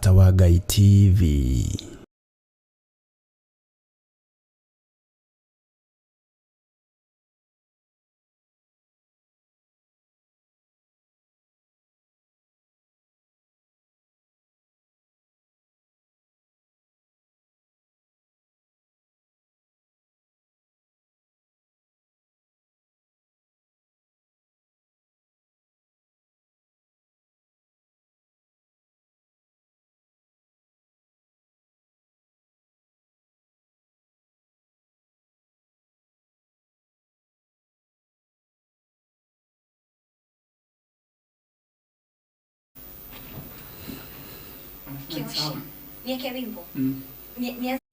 Mũrata wa Ngai TV. Kiwashi. Niweke wimbo. Mm. Nianze.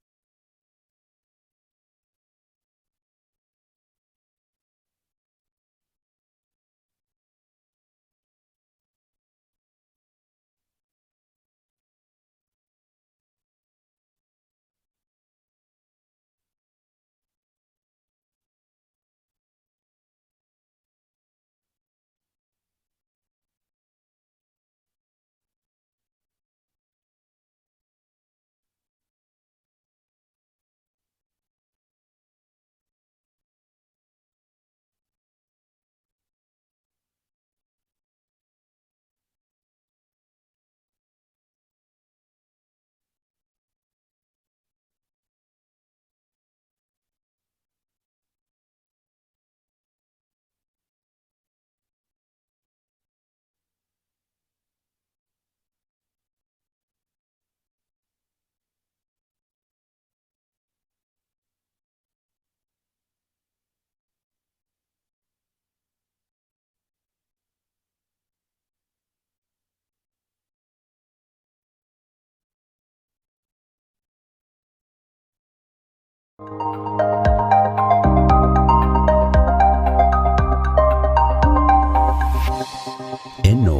Ĩno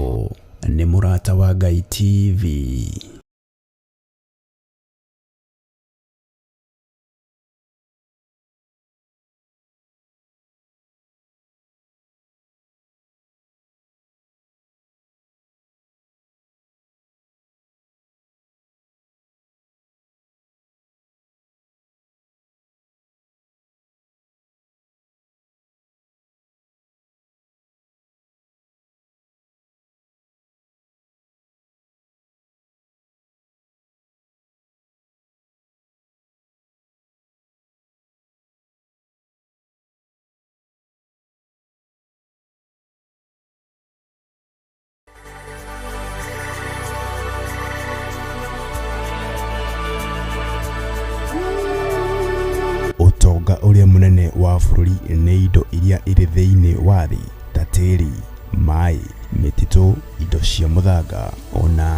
nĩ Mũrata wa Ngai TV. Ũtonga ũrĩa mũnene wa bũrũri nĩ indo iria irĩ thĩinĩ wa thĩ ta tĩri, maĩ, mĩtitũ, indo cia mũthanga ona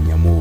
nyamũ.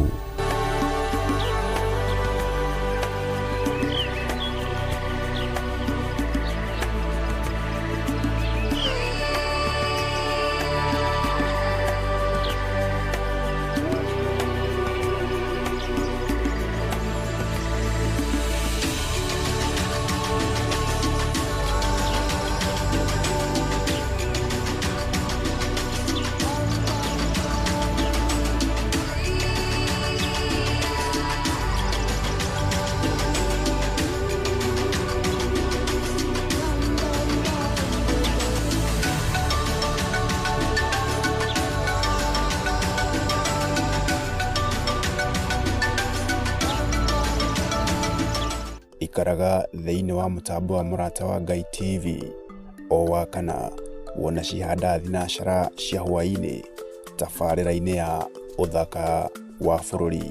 Ikaraga thĩinĩ wa mũtambo wa Mũrata wa Ngai TV o Wakana wona cihanda thinacara cia hwaĩ-inĩ tabarĩra-inĩ ya ũthaka wa bũrũri.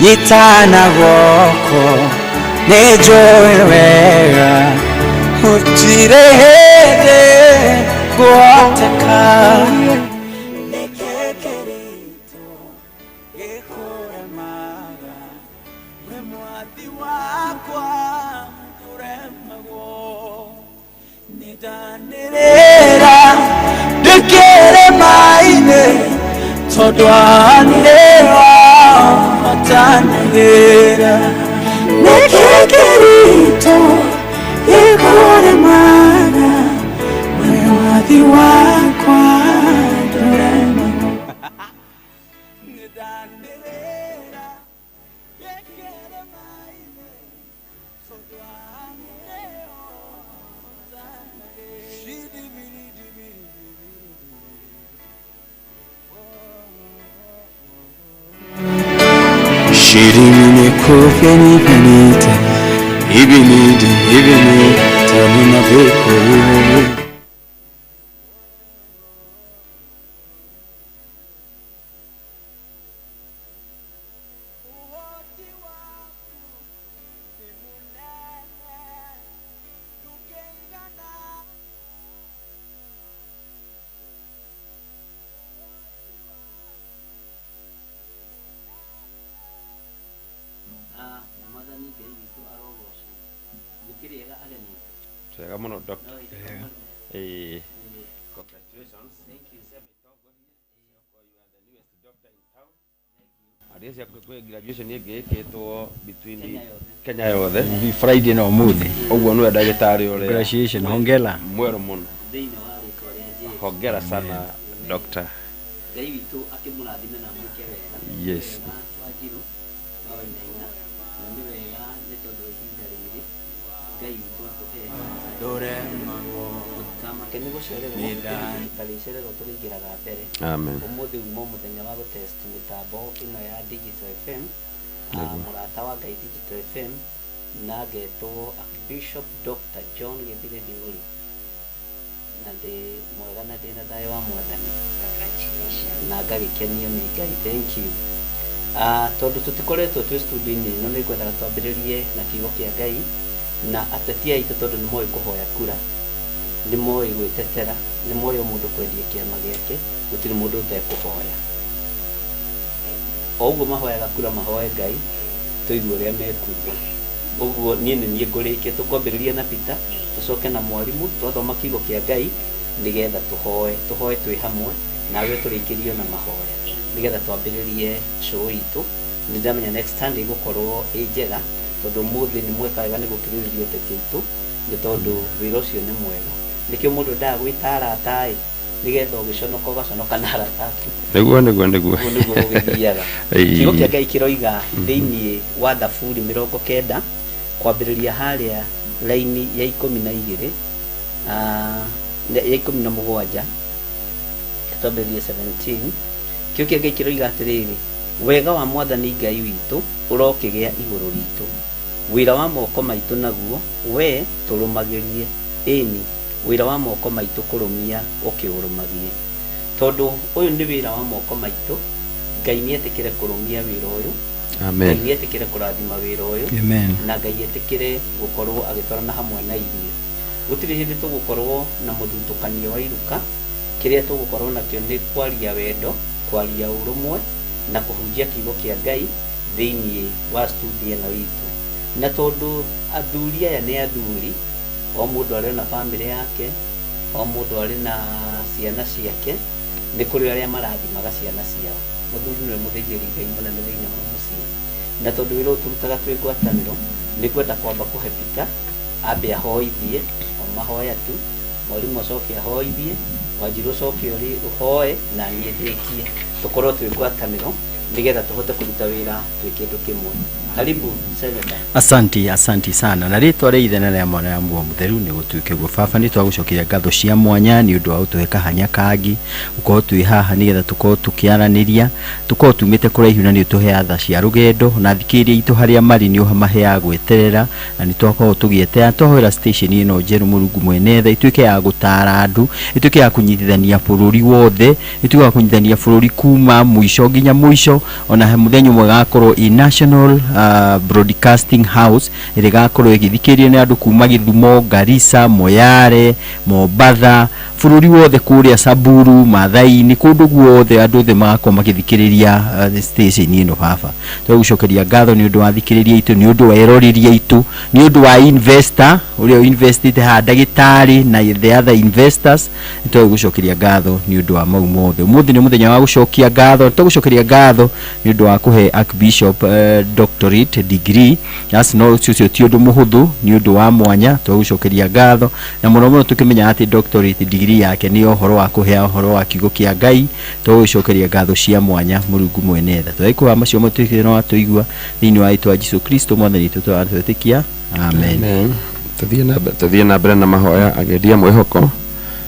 Nyitana guoko nĩ njũĩ wega gũtirĩ hĩndĩ ngwatĩka. Nĩkĩ kĩritũ gĩkũremaga we mwathi wakwa ndũremagwo nĩndanĩrĩra ndĩkĩrĩma-inĩ tondũ anĩwa matanĩrĩra nĩkĩ kĩritũ gĩkũremaga we mwathi wakwa ndũremagwo nĩndanĩrĩra ndĩkĩrĩma-inĩ tondũ anĩwa Shirimine kofeni penite ibinidi ibini tanina beko. Ah, Mwathani Ngai witũ arogocwo. Mũkĩrĩega ageni? Twega mũno doctor. No ĩĩ. Eh, congratulations. Thank you. Arĩa cia kwĩ graduation ĩngĩ ĩkĩtwo between Kenya yothe. Kenya yothe. Friday na ũmũthĩ. Ũguo nĩwe ndagĩtarĩ ũrĩa Graduation, hongera. mwerũ mũno. Thĩinĩ wa rĩtwa rĩa Jesũ. Hongera sana doctor. Ngai witũ akĩmũrathime na amwĩke wega. Yes. Wega Wanjirũ wa Wainaina. Na nĩ wega nĩ tondũ wa ihinda rĩrĩ Ngai witũ atũhe. Ndũremagwo. Mũtikamake nĩ gũcererwo, tũtarĩcererwo tũrĩingĩraga mbere. Amen. Ũmũthĩ uma mũthenya wa gũtest mĩtambo ĩno ya Digital FM, mũrata wa Ngai Digital FM, na ngetwo Archbishop Dr. John Gĩthire Nding'ũri, na ndĩ mwega na ndĩ na thayũ wa Mwathani. Congratulations. Na ngagĩkenio nĩ Ngai. Thank you. Tondũ tũtikoretwo twĩ studio-inĩ ĩno, nĩ ngwendaga twambĩrĩrie na kiugo kĩa Ngai na ateti aitũ, tondũ nĩ moĩ kũhoya kura, nĩ moĩ gwĩtetera, nĩ moĩ o mũndũ kwendia kĩama gĩake, gũtirĩ mũndũ ũtekũhoya. O ũguo mahoyaga kura, mahoe Ngai tũigue ũrĩa mekuga. Ũguo niĩ nĩ niĩ ngũrĩkia. Tũkwambĩrĩria na Peter, tũcoke na mwarimũ, twathoma kiugo kĩa Ngai nĩgetha tũhoe, tũhoe twĩ hamwe nawe, tũrĩkĩrio na mahoya nĩgetha twambĩrĩrie show itũ. Nĩ ndamenya next Sunday ĩgũkorwo ĩ njega, tondũ ũmũthĩ nĩ mweka wega nĩ gũkirĩrĩria ũteti aitũ, nĩ tondũ wĩra ũcio nĩ mwega. Nĩkĩo mũndũ endaga gwĩta arata ĩ, nĩgetha ũgĩconoka ũgaconoka na arata aku. Nĩguo nĩguo nĩguo. Ũguo nĩguo gũgĩthiaga. Ĩĩ. Kiugo kĩa Ngai kĩroiga thĩinĩ wa Thaburi 90 kwambĩrĩria harĩa raini ya 12, ya 17, twambĩrĩrie 17. Kiugo kĩa Ngai kĩroiga atĩrĩrĩ: "Wega wa Mwathani Ngai witũ ũrokĩgĩa igũrũ ritũ, wĩra wa moko maitũ naguo we tũrũmagĩrie, ĩni wĩra wa moko maitũ kũrũmia ũkĩũrũmagie." Tondũ ũyũ nĩ wĩra wa moko maitũ, Ngai nĩ etĩkĩre kũrũmia wĩra ũyũ. Ngai Amen. nĩ etĩkĩre kũrathima wĩra ũyũ. Amen. Na Ngai etĩkĩre gũkorwo agĩtwarana hamwe na ithuĩ. Gũtirĩ hĩndĩ tũgũkorwo na mũthutũkanio wa iruka. Kĩrĩa tũgũkorwo nakĩo nĩ kwaria wendo, kwaria ũrũmwe na kũhunjia kiugo kĩa Ngai thĩinĩ wa studio ĩno itũ. Na tondũ athuri aya nĩ athuri, o mũndũ arĩ na bamĩrĩ yake, o mũndũ arĩ na ciana ciake, nĩ kũrĩ arĩa marathimaga ciana ciao. Mũthuri nĩwe mũthĩnjĩri Ngai mũnene thĩinĩ wa mũciĩ, na tondũ wĩra ũyũ tũrutaga twĩ ngwatanĩro, nĩ ngwenda kwamba kũhe Peter ambe ahoithie o mahoya tu, mwarimũ acoke ahoithie, Wanjirũ ũcoke ũrĩ ũhoe, na niĩ ndĩkie, tũkorwo twĩ ngwatanĩro nĩgetha tũhote kũruta wĩra twĩ kĩndũ kĩmwe. Karibu, Senator. Asanti, asanti sana. Na rĩtwa rĩa Ithe na rĩa Mwana na Muoyo Mũtheru nĩ gũtuĩke guo. Baba, nĩ twagũcokeria ngatho cia mwanya nĩ ũndũ wa gũtũhe kahanya kangi gũkorwo twĩ haha nĩgetha tũkorwo tũkĩaranĩria, tũkorwo tumĩte kũraihu, na nĩ ũtũheaga tha cia rũgendo, na thikĩrĩria itũ harĩa marĩ nĩ ũmaheaga gweterera, na nĩ twakorwo tũgĩetera. Twahoera station ĩno njerũ, Mũrungu mwene tha, ĩtuĩke ya gũtara andũ, ĩtuĩke ya kũnyitithania bũrũri wothe, ĩtuĩke ya kũnyitithania bũrũri kuma mũico nginya mũico. Digital, ona mũthenya ũmwe ĩgakorwo i National Broadcasting House ĩrĩa ĩgakorwo ĩgĩthikĩrĩrio nĩ andũ kuma Gĩthumo, Garissa, Moyale, Mombatha, bũrũri wothe kũrĩa Samburu, Maathai-inĩ, kũndũ guothe andũ othe magakorwo magĩthikĩrĩria station ĩno. Baba, tũgũcokeria ngatho nĩ ũndũ wa thikĩrĩria itũ, nĩ ũndũ wa eroreri aitũ, nĩ ũndũ wa investor ũrĩa investite haha, ndagĩtarĩ na the other investors. Nĩ tũgũcokeria ngatho nĩ ũndũ wa mau mothe. Ũmũthĩ nĩ mũthenya wa gũcokia ngatho. Tũgũcokeria ngatho nĩ ũndũ wa kũhe Archbishop doctorate degree. That's no, ũcio ti ũndũ mũhũthũ, nĩ ũndũ wa mwanya. Tũgũcokeria ngatho na mũno mũno tũkĩmenya atĩ doctorate degree yake nĩ ũhoro wa kũhea ũhoro wa kiugo kĩa Ngai. Tũgũcokeria ngatho cia mwanya Mũrungu mwene tha. Tũraikũha macio mothe no atũigua thĩinĩ wa rĩtwa Jesu Kristo Mwathani witũ twetĩkia, amen. Amen. Tũthiĩ na mbere na mahoya agendia mwĩhoko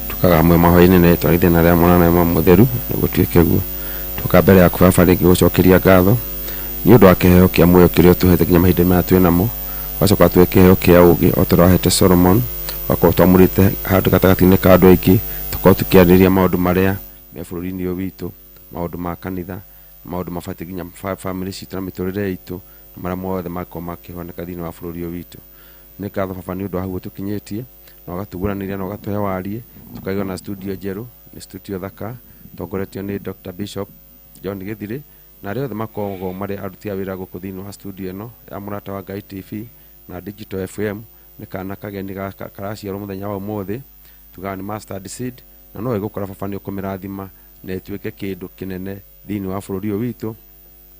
tukaga hamwe mahoya-inĩ na rĩtwa rĩa na rĩa Mwana na rĩa Mũtheru nĩguo tuĩke guo. Tuoka mbere yaku Baba rĩngĩ gũcokeria ngatho nĩ ũndũ wa kĩheo kĩa muoyo kĩrĩa ũtũhete nginya mahinda maya twĩ namo. Ũgacoka tũhe kĩheo kĩa ũũgĩ o ta ũrĩa wahete Solomon, ũgakorwo twamũrĩte handũ gatagatĩ-inĩ ka andũ aingĩ tũkorwo tũkĩarĩrĩria maũndũ marĩa me bũrũri-inĩ ũyũ witũ, maũndũ ma kanitha, maũndũ mabatiĩ nginya bamĩrĩ citũ na mĩtũrĩre itũ na marĩa mothe mangĩkorwo makĩhoneka thĩinĩ wa bũrũri ũyũ witũ. Nĩ ngatho Baba nĩ ũndũ wa hau ũtũkinyĩtie na ũgatũguũranĩria na ũgatũhe wariĩ tũkagĩa na studio njerũ, nĩ studio thaka tongoretio nĩ Dr. Bishop John Gĩthirĩ na arĩa othe makoragwo marĩ aruti a wĩra gũkũ thĩinĩ wa studio ĩno ya Mũrata wa Ngai TV na Digital FM. Nĩ kana kageni gaka karaciarwo mũthenya wa ũmũthĩ, tugaga nĩ mustard seed, na no ĩgũkora Baba nĩ ũkũmĩrathima na ĩtuĩke kĩndũ kĩnene thĩinĩ wa bũrũri ũyũ witũ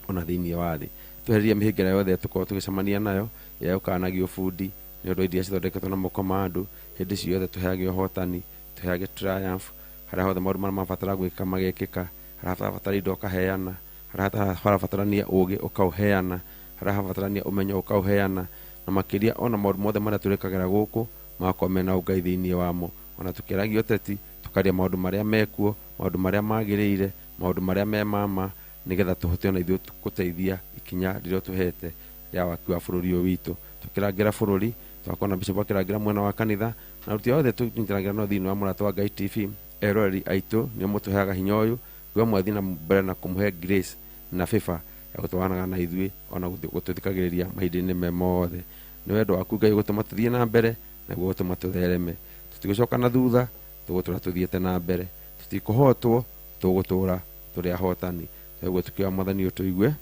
ona thĩinĩ wa thĩ. Twehererie mĩhĩnga ĩrĩa yothe tũkorwo tũgĩcemania nayo ĩrĩa yũkaga na gĩũbundi nĩ ũndũ wa indo iria cithondeketwo na moko ma andũ. Hĩndĩ ciothe tũheage ũhotani, tũheage triumph harĩa hothe maũndũ marĩa mabatara gwĩka magekĩka, harĩa harabatara indo ũkaheana, harĩa harabatarania ũũgĩ ũkaũheana, harĩa harabatarania ũmenyo ũkaũheana, na makĩria ona maũndũ mothe marĩa tũrĩkagĩra gũkũ magakorwo mena ũngai thĩinĩ wamo. Ona tũkĩaragia ũteti tũkaria maũndũ marĩa mekuo, maũndũ marĩa magĩrĩire, maũndũ marĩa me mama, nĩgetha tũhote ona ithuĩ gũteithia ikinya rĩrĩa ũtũhete rĩa waki wa bũrũri ũyũ witũ. Tũkĩrangĩra bũrũri tũgakorwo na bishop akĩrangĩra mwena wa kanitha na aruti othe tũnyitanagĩra no thĩinĩ wa Mũrata wa Ngai TV. Eroreri aitũ nĩo mũtũheaga hinya ũyũ we mwathiĩ na mbere na kũmũhe grace na favor ya gũtwaranaga na ithuĩ ona gũtũthikagĩrĩria mahinda-inĩ me mothe. Nĩ wendo waku Ngai gũtũma tũthiĩ na mbere naguo gũtũma tũthereme. Tũtigũcoka na thutha, tũgũtũra tũthiĩte na mbere, tũtikũhotwo, tũgũtũra tũrĩ ahotani. Ũguo tukiuga Mwathani ũtũigue,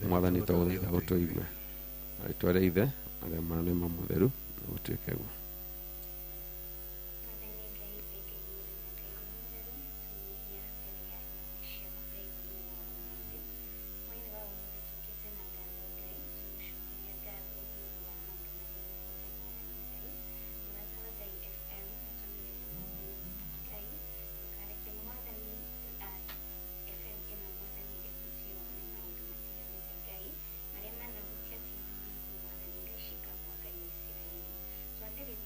Mwathani twagũthaitha ũtũigue na rĩtwa rĩa Ithe na rĩa Mwana na rĩa Mũtheru gũtuĩke guo. Mwathani Ngai, wĩ Ngai mũrĩ na Ngai wĩ mũtheru, twĩnyihia mbere ya nyondo ciaku Ngai hwaĩ-inĩ wa ũmũthĩ. Hwaĩ-inĩ wa ũmũthĩ tũkĩte na ngatho Ngai, tũgũcokeria ngatho nĩ ũndũ wa maũndũ marĩa wĩkĩte Mwathani Ngai. Mũrata wa Ngai FM nĩtwamũrĩte moko-inĩ maku Ngai, ndũkareke Mwathani FM ĩno Mwathani ĩhutio nĩ maũndũ matiganĩte Ngai, marĩa manahutia TV itũ Mwathani Ngai cikagwa Ngai wa Isiraeli. Twathĩrĩria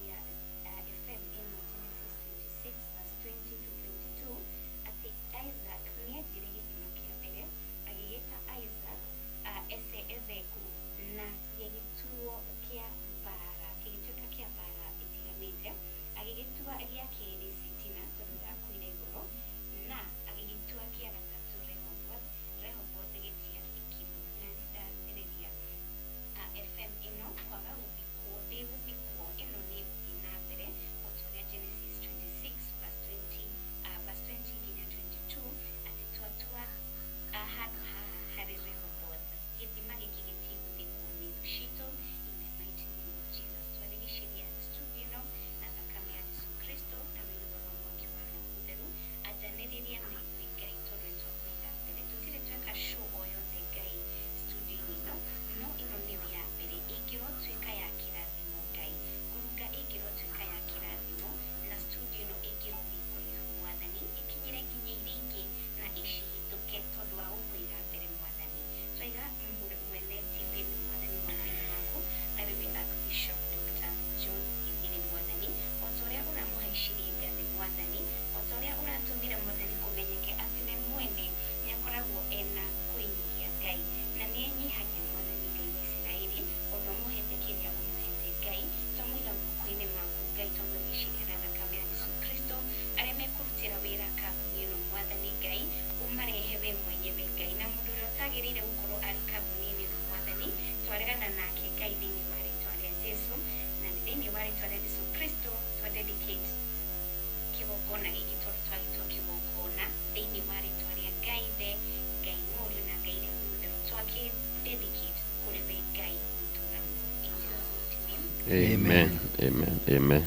Amen. Amen. Amen.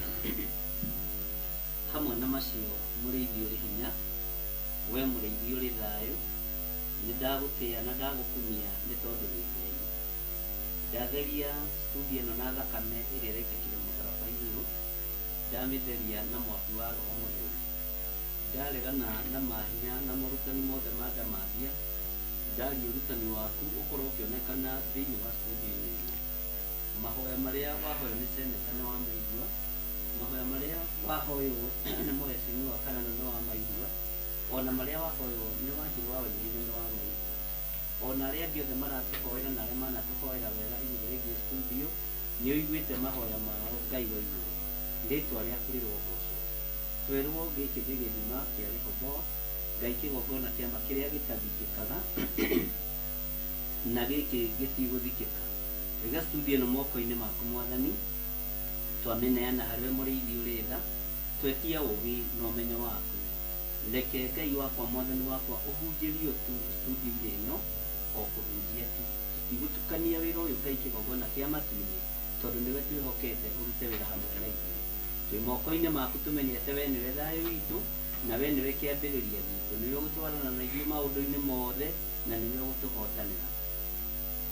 Hamwe na macio mũrĩithi ũrĩ hinya, we mũrĩithi ũrĩ thayũ, nĩ ndagũtĩĩa na ndagũkumia nĩ tondũ wĩ Ngai. Ndatheria studio ĩno na thakame ĩrĩa ĩraitĩkire mũtharaba igũrũ, ndamĩtheria na mwaki wa Roho Mũtheru. Ndaregana na mahinya na morutani mothe ma ndamathia, ndaria ũrutani waku ũkorwo ũkĩonekana thĩinĩ wa studio-inĩ ĩno. Mahoya marĩa wahoywo nĩ seneta nĩ wamaigua, mahoya marĩa wahoywo nĩ mũhecimiwa Karano nĩ wamaigua, ona marĩa wahoywo nĩ Wanjirũ wa Wainaina nĩ wamaigua, ona arĩa angĩ othe maratũhoera na arĩa manatũhoera wega igũrũ rĩgiĩ studio, nĩ ũiguĩte mahoya mao Ngai wa igũrũ. Rĩtwa rĩaku rĩrogocwo. Twerwo gĩkĩ nĩ gĩthima kĩa Rehoboth, Ngai kĩgongona kĩama kĩrĩa gĩtathikĩkaga na gĩkĩ gĩtigũthikĩka. Twaiga studio ĩno moko-inĩ maku Mwathani, twamĩneana harĩwe mũrĩithi ũrĩ tha, twetia ũgĩ na ũmenyo waku. Reke Ngai wakwa Mwathani wakwa ũhunjĩrio tu studio-inĩ ĩno, o kũhunjia tu. Tũtigũtukania wĩra ũyũ Ngai kĩgongona kĩa matu-inĩ, tondũ nĩwe twĩhokete ũrute wĩra hamwe na ithuĩ. Twĩ moko-inĩ maku tũmenyete we nĩwe thayũ witũ, na we nĩwe kĩambĩrĩria gitũ, nĩwe ũgũtwarana na ithuĩ maũndũ-inĩ mothe, na nĩwe ũgũtũhotanĩra.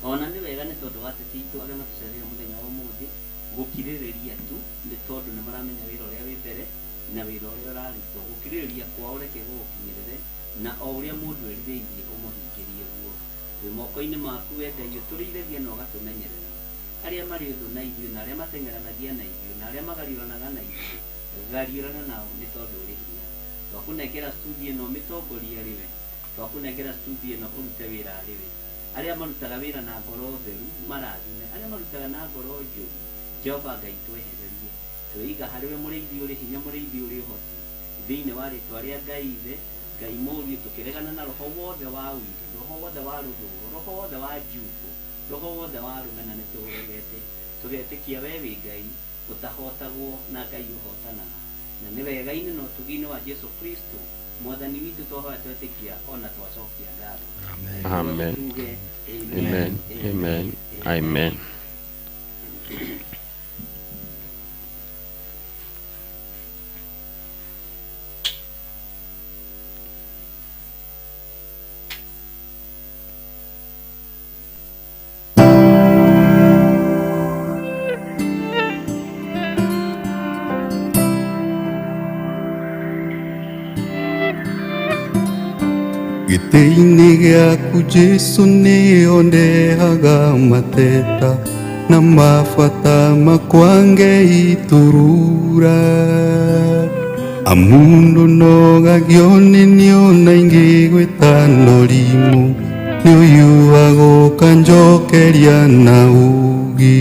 Ona nĩ wega nĩ tondũ wa ateti aitũ arĩa matũcereire mũthenya wa ũmũthĩ gũkirĩrĩria tu, nĩ tondũ nĩ maramenya wĩra ũrĩa wĩ mbere na wĩra ũrĩa ũrarutwo. Gũkirĩrĩria kwao reke gũgũkinyĩrĩre, na o ũrĩa mũndũ erirĩirie ũmũhingĩrie guo. Twĩ moko-inĩ maku we Ngai ũtũrĩithagia na ũgatũmenyerera. Arĩa marĩ ũthũ na ithuĩ na arĩa mateng'eranagia na ithuĩ na arĩa magariũranaga na ithuĩ, gariũrana nao nĩ tondũ ũrĩ hinya. Twakũnengera studio ĩno ũmĩtongorie arĩ we, twakũnengera studio ĩno ũrute wĩra arĩ we. Arĩa marutaga wĩra na ngoro theru marathime, arĩa marutaga na ngoro njũru, Jehova Ngai twehererie. Twĩiga harĩ we mũrĩithi ũrĩ hinya, mũrĩithi ũrĩ ũhoti. Thĩinĩ wa rĩtwa rĩa Ngai Ithe, Ngai Mũriũ, tũkĩregana na roho wothe wa ũiru, roho wothe wa rũthũũro, roho wothe wa njukũ, roho wothe wa rũmena nĩ tũũregete. Tũgetĩkia we wĩ Ngai ũtahotagwo na Ngai ũhotanaga. Na nĩ wega-inĩ na ũtugi-inĩ wa Jesu Kristo Mwathani witũ twahoya twetĩkia ona twacokia ngatho. Amen. Tuge Amen. Amen. Amen. Gĩtĩ-inĩ gĩaku Jesũ nĩho ndehaga mateta na mabata makwa ngeiturura amundu nogagio nĩ niona ingĩgwĩta norimũ nĩ ũyuaga ũkanjokeria na ũũgĩ.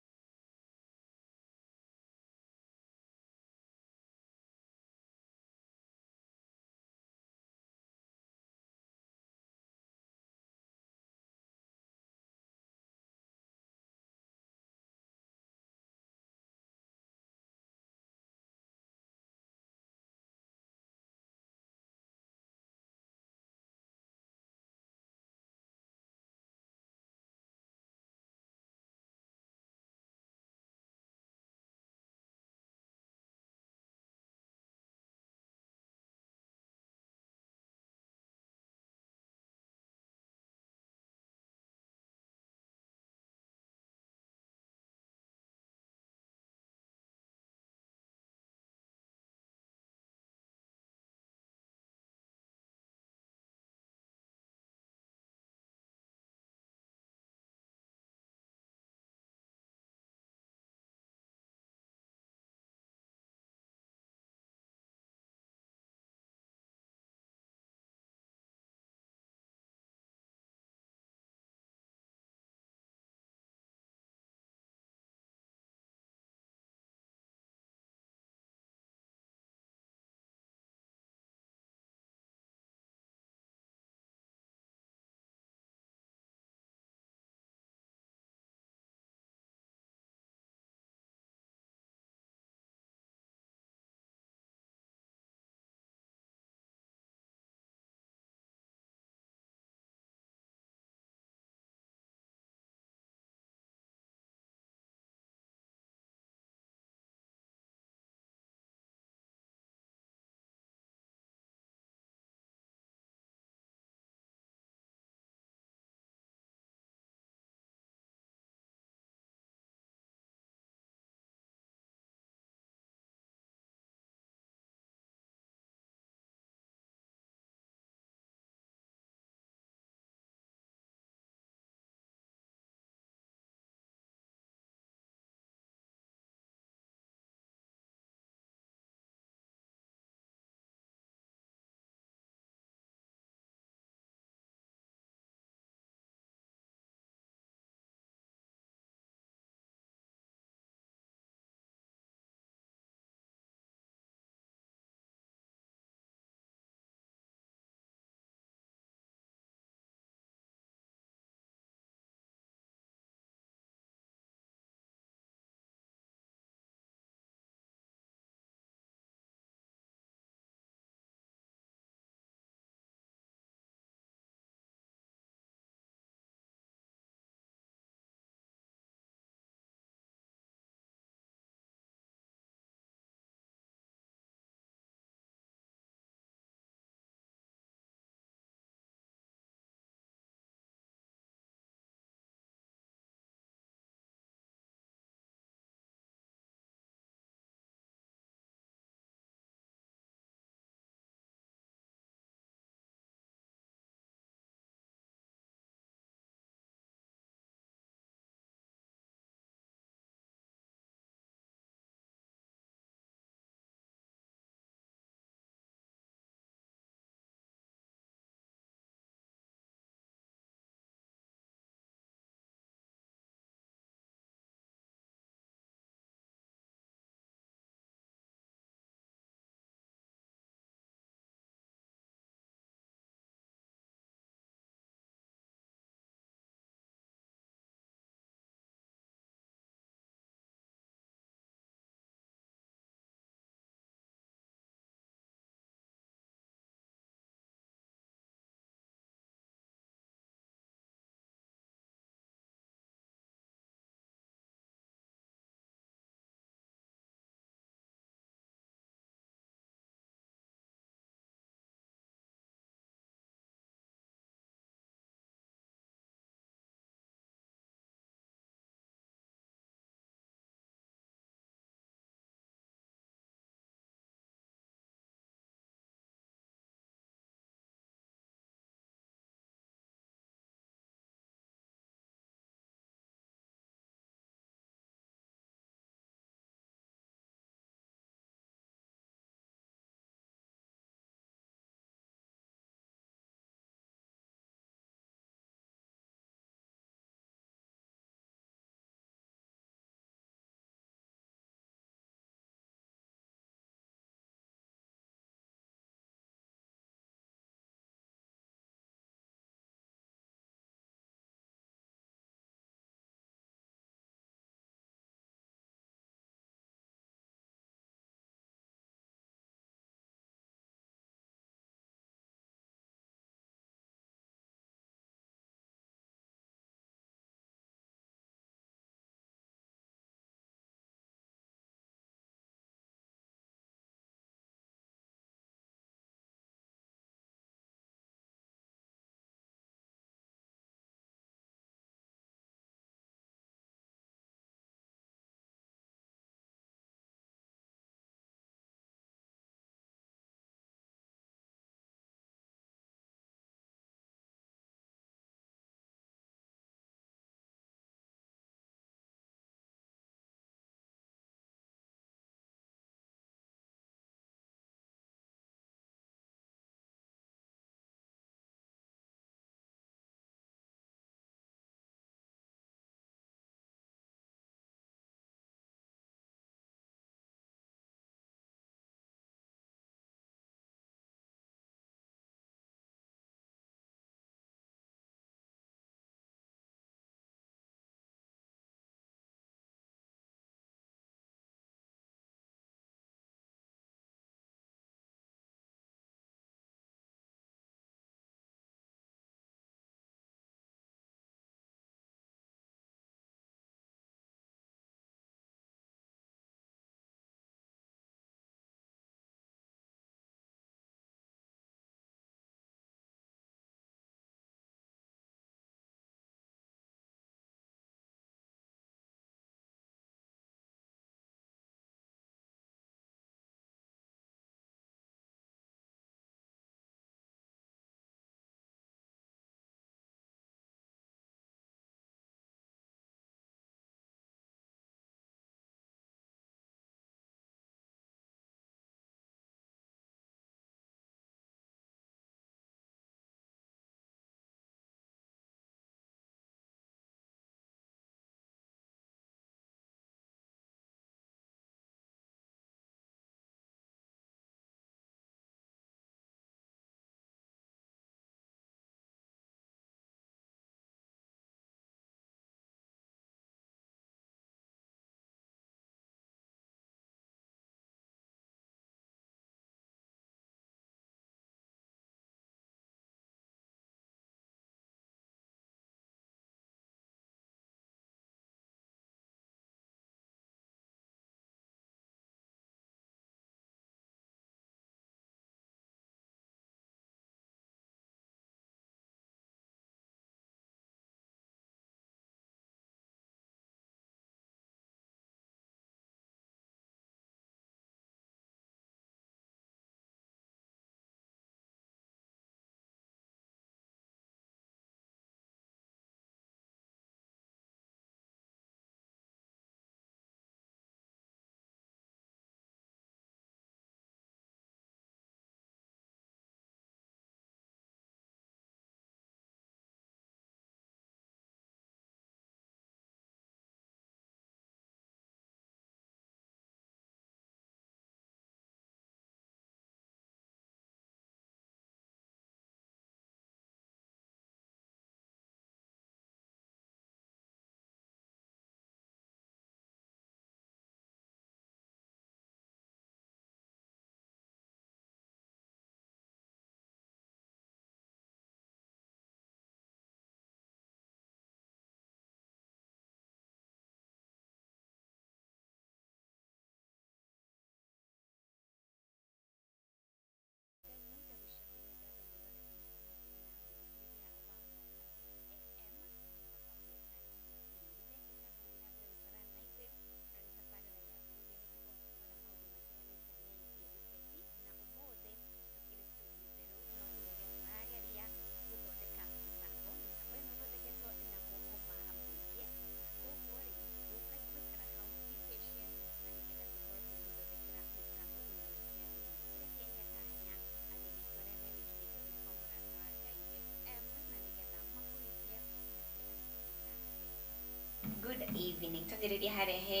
evening. Twanjĩrĩrie harĩa he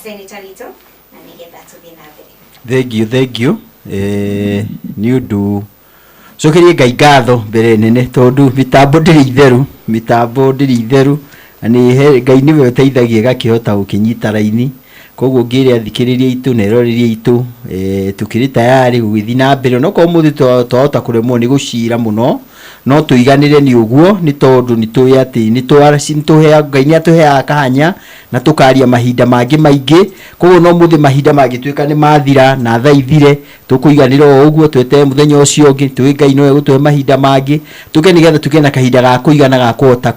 senator witũ na nĩgetha tũthiĩ na mbere. Thank you, thank you. Nĩ ũndũ cokerie Ngai ngatho mbere nene tondũ mĩtambo ndĩrĩ itheru, mĩtambo ndĩrĩ itheru na nĩ Ngai nĩwe ũteithagia ĩgakĩhota gũkĩnyita raini. Koguo ngĩre athikĩrĩria aitũ na eroreri aitũ tũkĩrĩ tayarĩ gũgĩthiĩ na mbere onokorwo ũmũthĩ twahota kũremwo nĩ gũcira mũno no tũiganĩre nĩ ũguo nĩ tondũ nĩ tũĩ atĩ nĩ Ngai nĩ atũheaga kahanya na tũkaria mahinda mangĩ maingĩ. Koguo no mũthĩ mahinda mangĩtuĩka nĩ mathira na thaa ithire tũkũiganĩra o ũguo twetere mũthenya ũcio ũngĩ tũĩ Ngai nowe gũtũhe mahinda mangĩ tũke nĩgetha tũgĩe na kahinda ga kũigana ga kũhota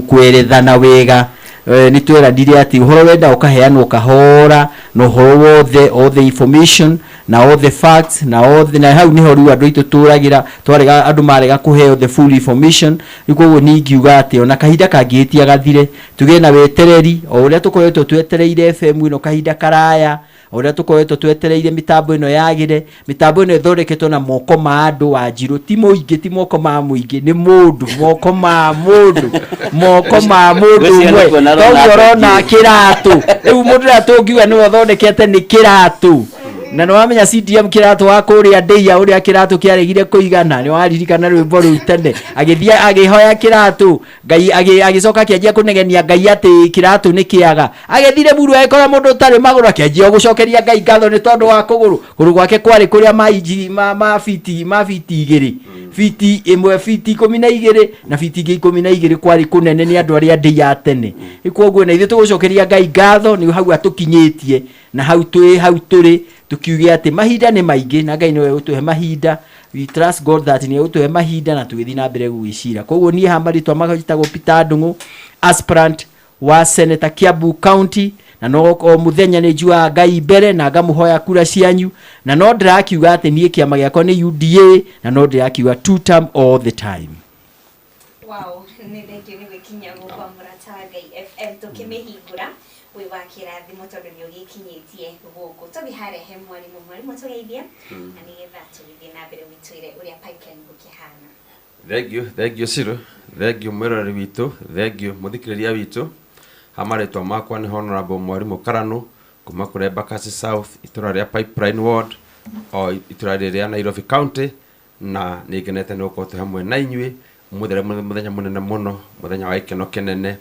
kwerethana wega. Nĩ tweranire atĩ ũhoro wenda ũkaheanwo kahora na ũhoro wothe, all the information na all the facts na all the, na hau nĩho rĩu andũ aitũ tũragĩra twarega andũ marega kũheo the full information. Rĩu koguo niĩ ingiuga atĩ ona kahinda kangĩhĩtia gathire tũgĩe na wetereri o ũrĩa tũkoretwo twetereire FM ĩno kahinda karaya, o ũrĩa tũkoretwo twetereire mĩtambo ĩno yagĩre. Mĩtambo ĩno ĩthondeketwo na moko ma andũ Wanjirũ, ti mũingĩ, ti moko ma mũingĩ, nĩ mũndũ, moko ma mũndũ, moko ma mũndũ ũmwe. Koguo ũrona kĩratũ rĩu mũndũ ũrĩa tũngiuga nĩwe ũthondekete nĩ kĩratũ, na nĩ wamenya CDM kĩratũ wa kũrĩa ndĩia ũrĩa kĩratũ kĩaregire kũigana, nĩ waririkana rwĩmbo rũu tene agĩthiĩ akĩhoya kĩratũ Ngai agĩcoka akĩanjia kũnegenia Ngai atĩ kĩratũ nĩ kĩaga. Agĩthire muru agĩkora mũndũ ũtarĩ magũrũ akĩanjia gũcokeria Ngai ngatho nĩ tondũ wa kũgũrũ. Kũgũrũ gwake kwarĩ kũrĩa ma inji ma fiti ma fiti igĩrĩ, fiti ĩmwe fiti 12 na fiti ingĩ 12, kwarĩ kũnene nĩ andũ arĩa ndĩia tene. Koguo na ithuĩ tũgũcokeria Ngai ngatho nĩ hau atũkinyĩtie na hau twĩ hau tũrĩ tukiuge atĩ mahinda nĩ maingĩ na Ngai nĩwe ũtũhe mahinda. We trust God that nĩ egũtũhe mahinda na tũgĩthiĩ na mbere gũgĩcira. Koguo niĩ haha marĩtwa makwa njĩtagwo Peter Ndung'u, aspirant wa Senator Kiambu County, na no o mũthenya nĩ njugaga Ngai mbere na ngamũhoya kura cianyu, na no ndĩrakiuga atĩ niĩ kĩama gĩakwa nĩ UDA na no ndĩrakiuga two term all the time. Wow, nĩ thengiũ nĩ gwĩkinyia gũkũ Mũrata wa Ngai FM tũkĩmĩhingũra wĩ wa kĩrathimo tondũ nĩ ũgĩkinyĩtie gũkũ. Tũthiĩ harĩa he mwarimũ, mwarimũ tũgeithie na nĩgetha tũgĩthiĩ na mbere wĩtwĩre ũrĩa pipeline gũkĩhana. Thank you, thank you Ciro, thank you mwĩroreri witũ, thank you mũthikĩrĩria witũ. Ha marĩtwa makwa nĩ Honorable Mwarimũ Karanu kuma kũrĩa Embakasi South, itũra rĩa Pipeline Ward, o itũra rĩrĩa Nairobi County, na nĩ ngenete nĩ gũkorwo twĩ hamwe na inyuĩ ũmũthĩ ũrĩa mũthenya mũnene mũno, mũthenya wa gĩkeno kĩnene,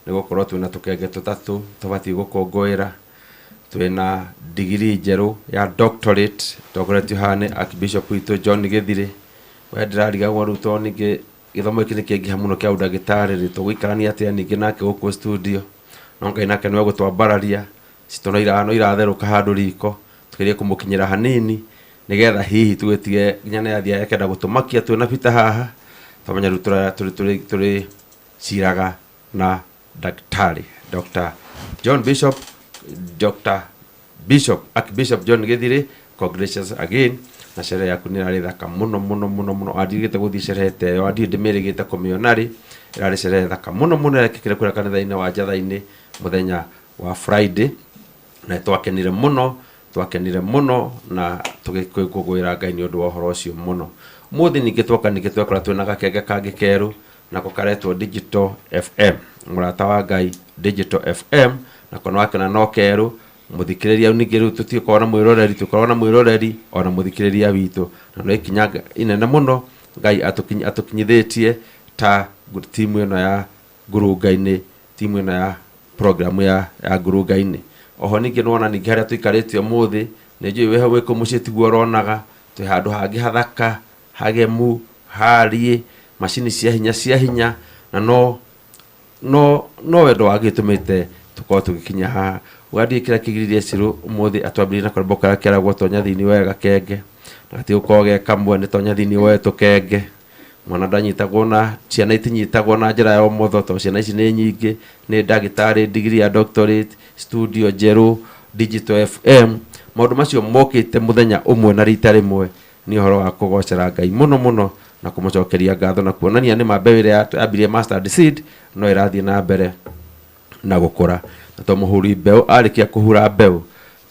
nĩ gũkorwo twĩna tũkenge tũtatũ tũbatiĩ gũkũngũĩra. Twĩna digiri njerũ ya doctorate tongoretio haha nĩ Archbishop witũ John Gĩthirĩ. We ndĩrarigagwo rĩu tondũ ningĩ gĩthomo gĩkĩ nĩ kĩaingĩha mũno kĩa ũndagĩtarĩ rĩ, tũgũikarania atĩa ningĩ nake gũkũ studio, no Ngai nake nĩwe ũgũtwambararia, citũ no iratherũka handũ riko, tũgerie kũmũkinyĩra hanini nĩgetha hihi tũgĩtige nginya nĩ athiĩ akenda gũtũmakia twĩna Peter haha, twamenya rĩu tũrĩ ciraga na Daktari Dr. John Bishop, Dr. Bishop, Archbishop John Gĩthirĩ, congratulations again na sherehe yaku nĩ ĩrarĩ thaka mũno mũno mũno mũno. Andigĩte gũthiĩ sherehe ta ĩyo, andirĩ ndĩmĩrĩgĩte kũmĩona rĩ, ĩrarĩ sherehe thaka mũno mũno ĩrekĩkire kũrĩa kanitha-inĩ wa Njatha-inĩ mũthenya wa Friday, na twakenire mũno, twakenire mũno na tũgĩkũngũĩra Ngai nĩ ũndũ wa ũhoro ũcio mũno. Ũmũthĩ ningĩ twoka ningĩ twekora twĩna gakenge kangĩ kerũ nako karetwo Digital FM, Mũrata wa Ngai Digital FM, nako nĩwakĩona no kerũ mũthikĩrĩria ningĩ rĩu tũtikoragwo na mwĩroreri, tũkoragwo na mwĩroreri ona mũthikĩrĩria witũ, na no ikinya inene mũno Ngai atũkinyithĩtie ta timu ĩno ya ngurunga-inĩ, timu ĩno ya programu ya ngurunga-inĩ. Oho ningĩ nĩwona ningĩ harĩa tũikarĩte ũmũthĩ, nĩ njũĩ wĩ hau wĩ kũu mũciĩ tiguo ũronaga, twĩ handũ hangĩ hathaka, hagemu, hariĩ, macini cia hinya cia hinya, na no no no wendo wa Ngai ũtũmĩte tũkorwo tũgĩkinya haha. Ũgathiĩ kĩrĩa kĩgiririe Ciro ũmũthĩ atwambĩrĩrie na karwĩmbo karĩa keragwo tonya thĩinĩ woe gakenge, na gatigũkorwo ge kamwe, nĩ tonya thĩinĩ woe tũkenge. Mwana ndanyitagwo na ciana itinyitagwo na njĩra ya ũmotho tondũ ciana ici nĩ nyingĩ, nĩ ndagĩtarĩ degree ya doctorate, studio njerũ, Digital FM, maũndũ macio mokĩte mũthenya ũmwe na rita rĩmwe nĩ ũhoro wa kũgocera Ngai mũno mũno na kũmũcokeria ngatho na kuonania nĩ ma mbeũ ĩrĩa yambirie mustard seed no ĩrathiĩ na mbere na gũkũra. Na to mũhuri mbeũ arĩkia kũhura mbeũ,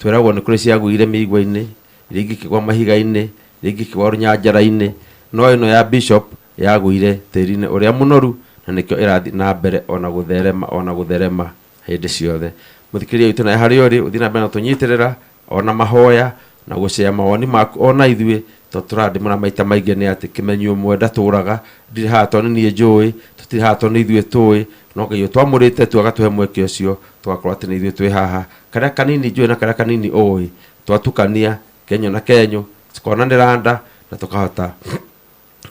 twĩragwo nĩ kũrĩ ciagũire mĩigua-inĩ, iria ingĩ ikĩgwa mahiga-inĩ, iria ingĩ ikĩgwa rũnyanjara-inĩ, no ĩno ya Bishop yagũire tĩri-inĩ ũrĩa mũnoru Na nĩkĩo ĩrathiĩ na mbere ona gũtherema, ona gũtherema hĩndĩ ciothe. Mũthikĩrĩria witũ nawe harĩa ũrĩ, ũthiĩ na mbere na tũnyitĩrĩra ona mahoya na gũcea mawoni maku ona ithuĩ, tondũ tũrandĩmũra maita maingĩ nĩ atĩ kĩmenyi ũmwe ndatũraga. Ndirĩ haha tondũ nĩ niĩ njũĩ, tũtirĩ haha tondũ nĩ ithuĩ tũĩ, no Ngai ũtwamũrĩte tu agatũhe mweke ũcio, tũgakorwo atĩ nĩ ithuĩ twĩ haha. Karĩa kanini njũĩ na karĩa kanini ũĩ, twatukania kenyũ na kenyũ, cikonanĩra nda na tũkahota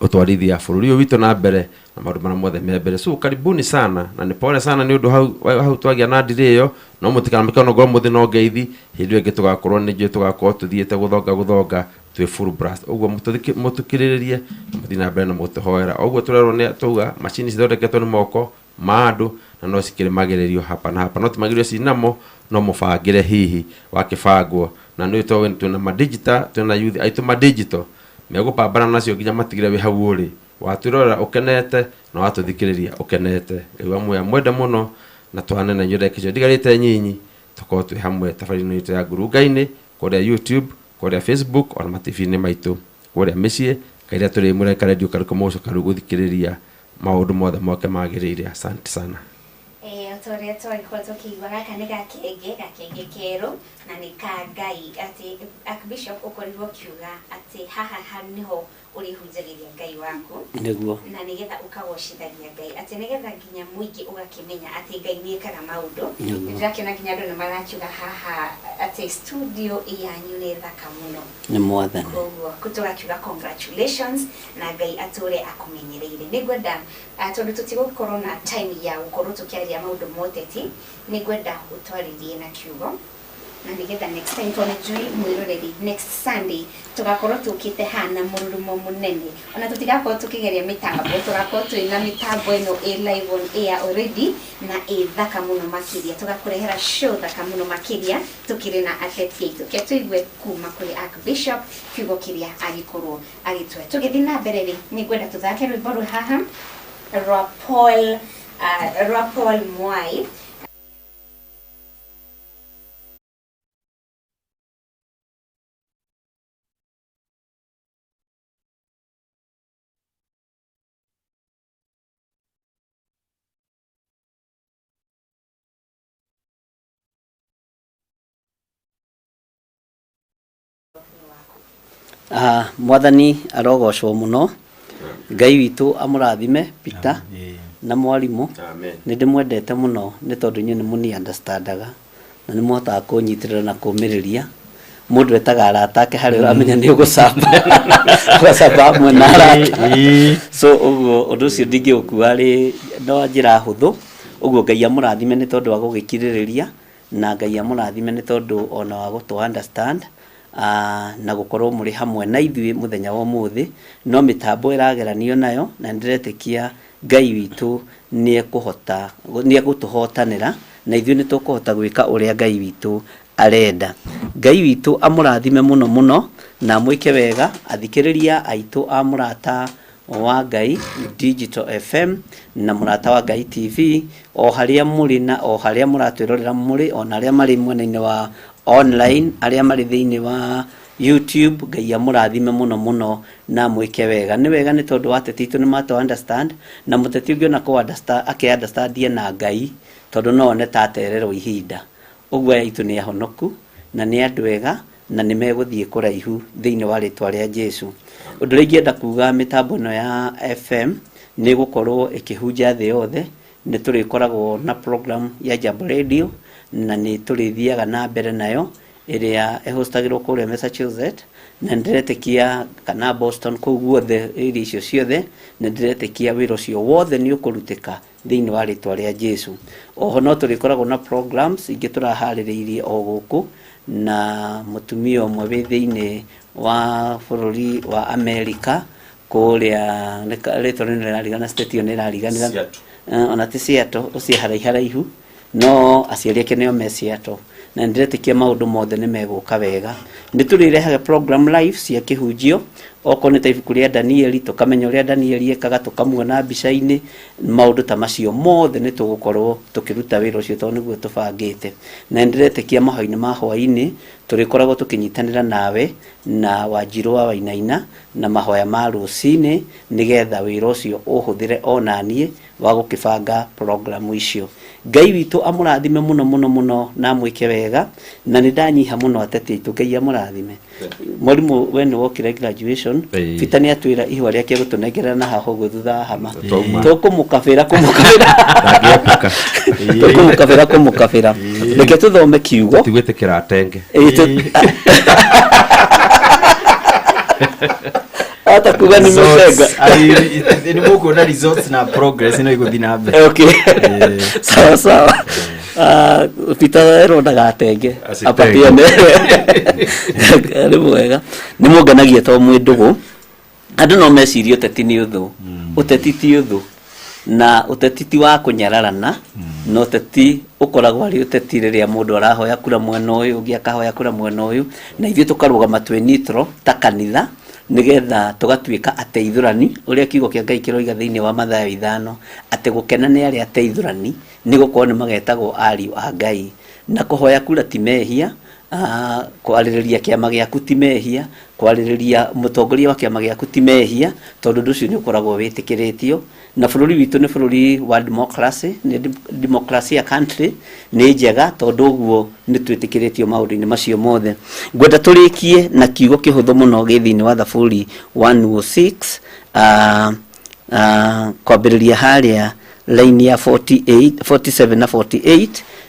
gũtwarithia bũrũri ũyũ witũ na mbere na maũndũ marĩa mothe me mbere. So karibuni sana na nĩ pole sana nĩ ũndũ hau hau twagĩa na ndire ĩyo, no mũtikanamake ona ngorwo mũthĩ no ngeithi, hĩndĩ ĩyo ĩngĩ tũgakorwo nĩ njũĩ tũgakorwo tũthiĩte gũthonga gũthonga twĩ full blast. Ũguo mũtũkirĩrĩrie na mũthiĩ na mbere na mũtũhoera. Ũguo tũrerwo nĩ twauga macini cithondeketwo nĩ moko ma andũ na no cikĩrĩ magererio hapa na hapa, no ti magerio cinamo, no mũbangĩre hihi wakĩbangwo. Na nĩ tondũ twĩna ma digital, twĩna youth aitũ ma digital megũpambana nacio nginya matigire wĩ hau ũrĩ watwĩrorera ũkenete na watũthikĩrĩria ũkenete. Ngai wa muoyo mwende mũno na twanene inyuĩ ndagĩka icio ndigarĩte nyinyi, tũkorwo twĩ hamwe tabarĩra-inĩ itũ ya ngurunga-inĩ kũrĩa YouTube, kũrĩa Facebook, ona ma-TV-inĩ maitũ kũrĩa mĩciĩ, kairĩa tũrĩ mũreka radio karĩkũ mũgũcoka rĩu gũthikĩrĩria maũndũ mothe moke magĩrĩire. Asante sana. O ta ũrĩa twagĩkorwo tũkĩigua, gaka nĩ gakenge, gakenge kerũ na nĩ ka Ngai. Atĩ Archbishop ũkorirwo ũkiuga atĩ haha nĩho ũrĩhunjagĩria Ngai waku. Nĩguo. Na nĩgetha ũkagocithagia Ngai, atĩ nĩgetha nginya mũingĩ ũgakĩmenya atĩ Ngai nĩ ekaga maũndũ. Nĩguo. Nĩndĩrakĩona nginya andũ nĩ marakiuga haha atĩ studio yanyu nĩ thaka mũno. Nĩ Mwathani. Koguo tũgakiuga congratulations na Ngai atũre akũmenyereire. Nĩngwenda tondũ tũtigũkorwo na time ya gũkorwo tũkĩarĩria maũndũ ma ũteti, nĩngwenda ũtwarĩrie na kiugo na nĩgetha next time, tondũ nĩnjũĩ mwĩroreri, next Sunday tũgakorwo tũkĩte haha na mũrurumo mũnene, ona tũtigakorwo tũkĩgeria mĩtambo, tũgakorwo twĩna mĩtambo ĩno ĩ live on air already na ĩ thaka mũno makĩria. Tũgakũrehera show thaka mũno makĩria tũkĩrĩ na ateti aitũ. Ke tũigue kuma kũrĩ Archbishop kiugo kĩrĩa agĩkorwo agĩtũhe. Tũgĩthiĩ na mbere rĩ, nĩngwenda tũthake rwĩmbo rwĩ haha rwa Paul, rwa Paul Mwai. Mwathani arogocwo mũno. Ngai witũ amũrathime Peter na mwarimũ. Amen. Nĩ ndĩmwendete mũno nĩ tondũ inyuĩ nĩ mũni understandaga na nĩ mũhotaga kũnyitĩrĩra na kũmĩrĩria. Mũndũ etaga arata ake harĩa ũramenya nĩ ũgũcamba, ũgacamba hamwe na arata. So ũguo ũndũ ũcio ndingĩũkua rĩ no njĩra hũthũ. Ũguo Ngai amũrathime nĩ tondũ wa gũgĩkirĩrĩria, na Ngai amũrathime nĩ tondũ ona wa gũtũ understand, na gũkorwo mũrĩ hamwe na ithuĩ mũthenya wa ũmũthĩ. No mĩtambo ĩrageranio nayo na nĩndĩretĩkia Ngai witũ nĩekũhota, nĩegũtũhotanĩra na ithuĩ nĩtũkũhota gwĩka ũrĩa Ngai witũ arenda. Ngai witũ amũrathime mũno mũno na amwĩke wega athikĩrĩria aitũ a Mũrata wa Ngai Digital FM na Mũrata wa Ngai TV, o harĩa mũrĩ na o harĩa mũratwĩrorera mũrĩ, ona arĩa marĩ mwena-inĩ wa online, arĩa marĩ thĩinĩ wa YouTube, Ngai amũrathime mũno mũno na amwĩke wega. Nĩ wega nĩ tondũ wa ateti aitũ nĩ matũ understand, na mũteti ũngĩona kũ understand, ake understand na Ngai, tondũ no one ta atererwo ihinda. Ũguo aya aitũ nĩ ahonoku na nĩ andũ ega na nĩ megũthiĩ kũraihu thĩinĩ wa rĩtwa rĩa Jesu. Ũndũ ũrĩa ingĩenda kuga, mĩtambo ĩno ya FM nĩ ĩgũkorwo ĩkĩhunja thĩ yothe. Nĩ tũrĩkoragwo na program ya Jambo Radio na nĩ tũrĩthiaga na mbere nayo ĩrĩa ĩhostagĩrwo kũrĩa Massachusetts, na nĩndĩretĩkia kana Boston, kũu guothe area icio ciothe, nĩndĩretĩkia wĩra ũcio wothe nĩ ũkũrutĩka thĩinĩ wa rĩtwa rĩa Jesu. Oho no tũrĩkoragwo na programs ingĩ tũraharĩrĩirie o gũkũ na mũtumia ũmwe wĩ thĩinĩ wa bũrũri wa Amerika kũrĩa, rĩtwa rĩu nĩrĩrarigana, state ĩyo nĩrariganĩra. Seattle. Ona ti Seattle, ũcio haraiharaihu, no aciari ake nĩo me Seattle, na nĩndĩretĩkia maũndũ mothe nĩ megũka wega. Nĩ tũrĩrehaga program live cia kĩhunjio, okorwo nĩ ta ibuku rĩa Danieli, tũkamenya ũrĩa Danieli ekaga, tũkamuona mbica-inĩ, maũndũ ta macio mothe nĩ tũgũkorwo tũkĩruta wĩra ũcio tondũ nĩguo tũbangĩte. Na nĩndĩretĩkia mahoya-inĩ ma hwaĩ-inĩ tũrĩkoragwo tũkĩnyitanĩra nawe na Wanjirũ wa Wainaina na mahoya ma rũcinĩ, nĩgetha wĩra ũcio ũhũthĩre ona niĩ Wa gũkĩbanga programu icio. Ngai witũ amũrathime mũno mũno mũno na amwĩke wega, na nĩ ndanyiha mũno. Ateti aitũ, Ngai amũrathime. Mwarimũ, we nĩ wokire graduation. Ĩĩ. Peter nĩ atwĩra ihũa rĩake gũtũnengerera na haha ũguo thutha wa hama. Twauma. Tũkũmũkabĩra kũmũkabĩra. Ndangĩepuka. Tũkũmũkabĩra kũmũkabĩra. Reke tũthome kiugo. Tigwĩtĩkĩra atenge. Ĩĩ, ata kuga nĩ mũcenga. Nĩ mũkuona results na progress no igũthiĩ na mbere. Okay, sawa sawa. Ah, Peter erwo ndagatenge. Asitenge. Apatiane nĩ mwega, nĩ mũngenagia to mwĩ ndũgũ. Andũ no mecirie ũteti nĩ ũthũ. Ũteti ti ũthũ, na ũteti ti wa kũnyararana, na ũteti ũkoragwo arĩ ũteti rĩrĩa mũndũ arahoya kura mwena ũyũ, ũngĩ akahoya kura mwena ũyũ, na ithuĩ tũkarũgama twĩ neutral ta kanitha, nĩgetha tũgatuĩka ateithũrani ũrĩa kiugo kĩa Ngai kĩroiga thĩinĩ wa Mathayo 5, atĩ gũkena nĩ arĩa ateithũrani, nĩ gũkorwo nĩ magetagwo ariũ a Ngai. Na kũhoya kura ti mehia, kwarĩrĩria kĩama gĩaku ti mehia, kwarĩrĩria mũtongoria wa kĩama gĩaku ti mehia, tondũ ũndũ ũcio nĩ ũkoragwo wĩtĩkĩrĩtio. Na bũrũri witũ nĩ bũrũri wa democracy, nĩ democracy country, nĩ njega tondũ ũguo nĩ twĩtĩkĩrĩtio maũndũ-inĩ macio mothe. Ngwenda tũrĩkie na kiugo kĩhũthũ mũno gĩ thĩinĩ wa Thaburi 106, kwambĩrĩria harĩa line ya 48, 47 na 48,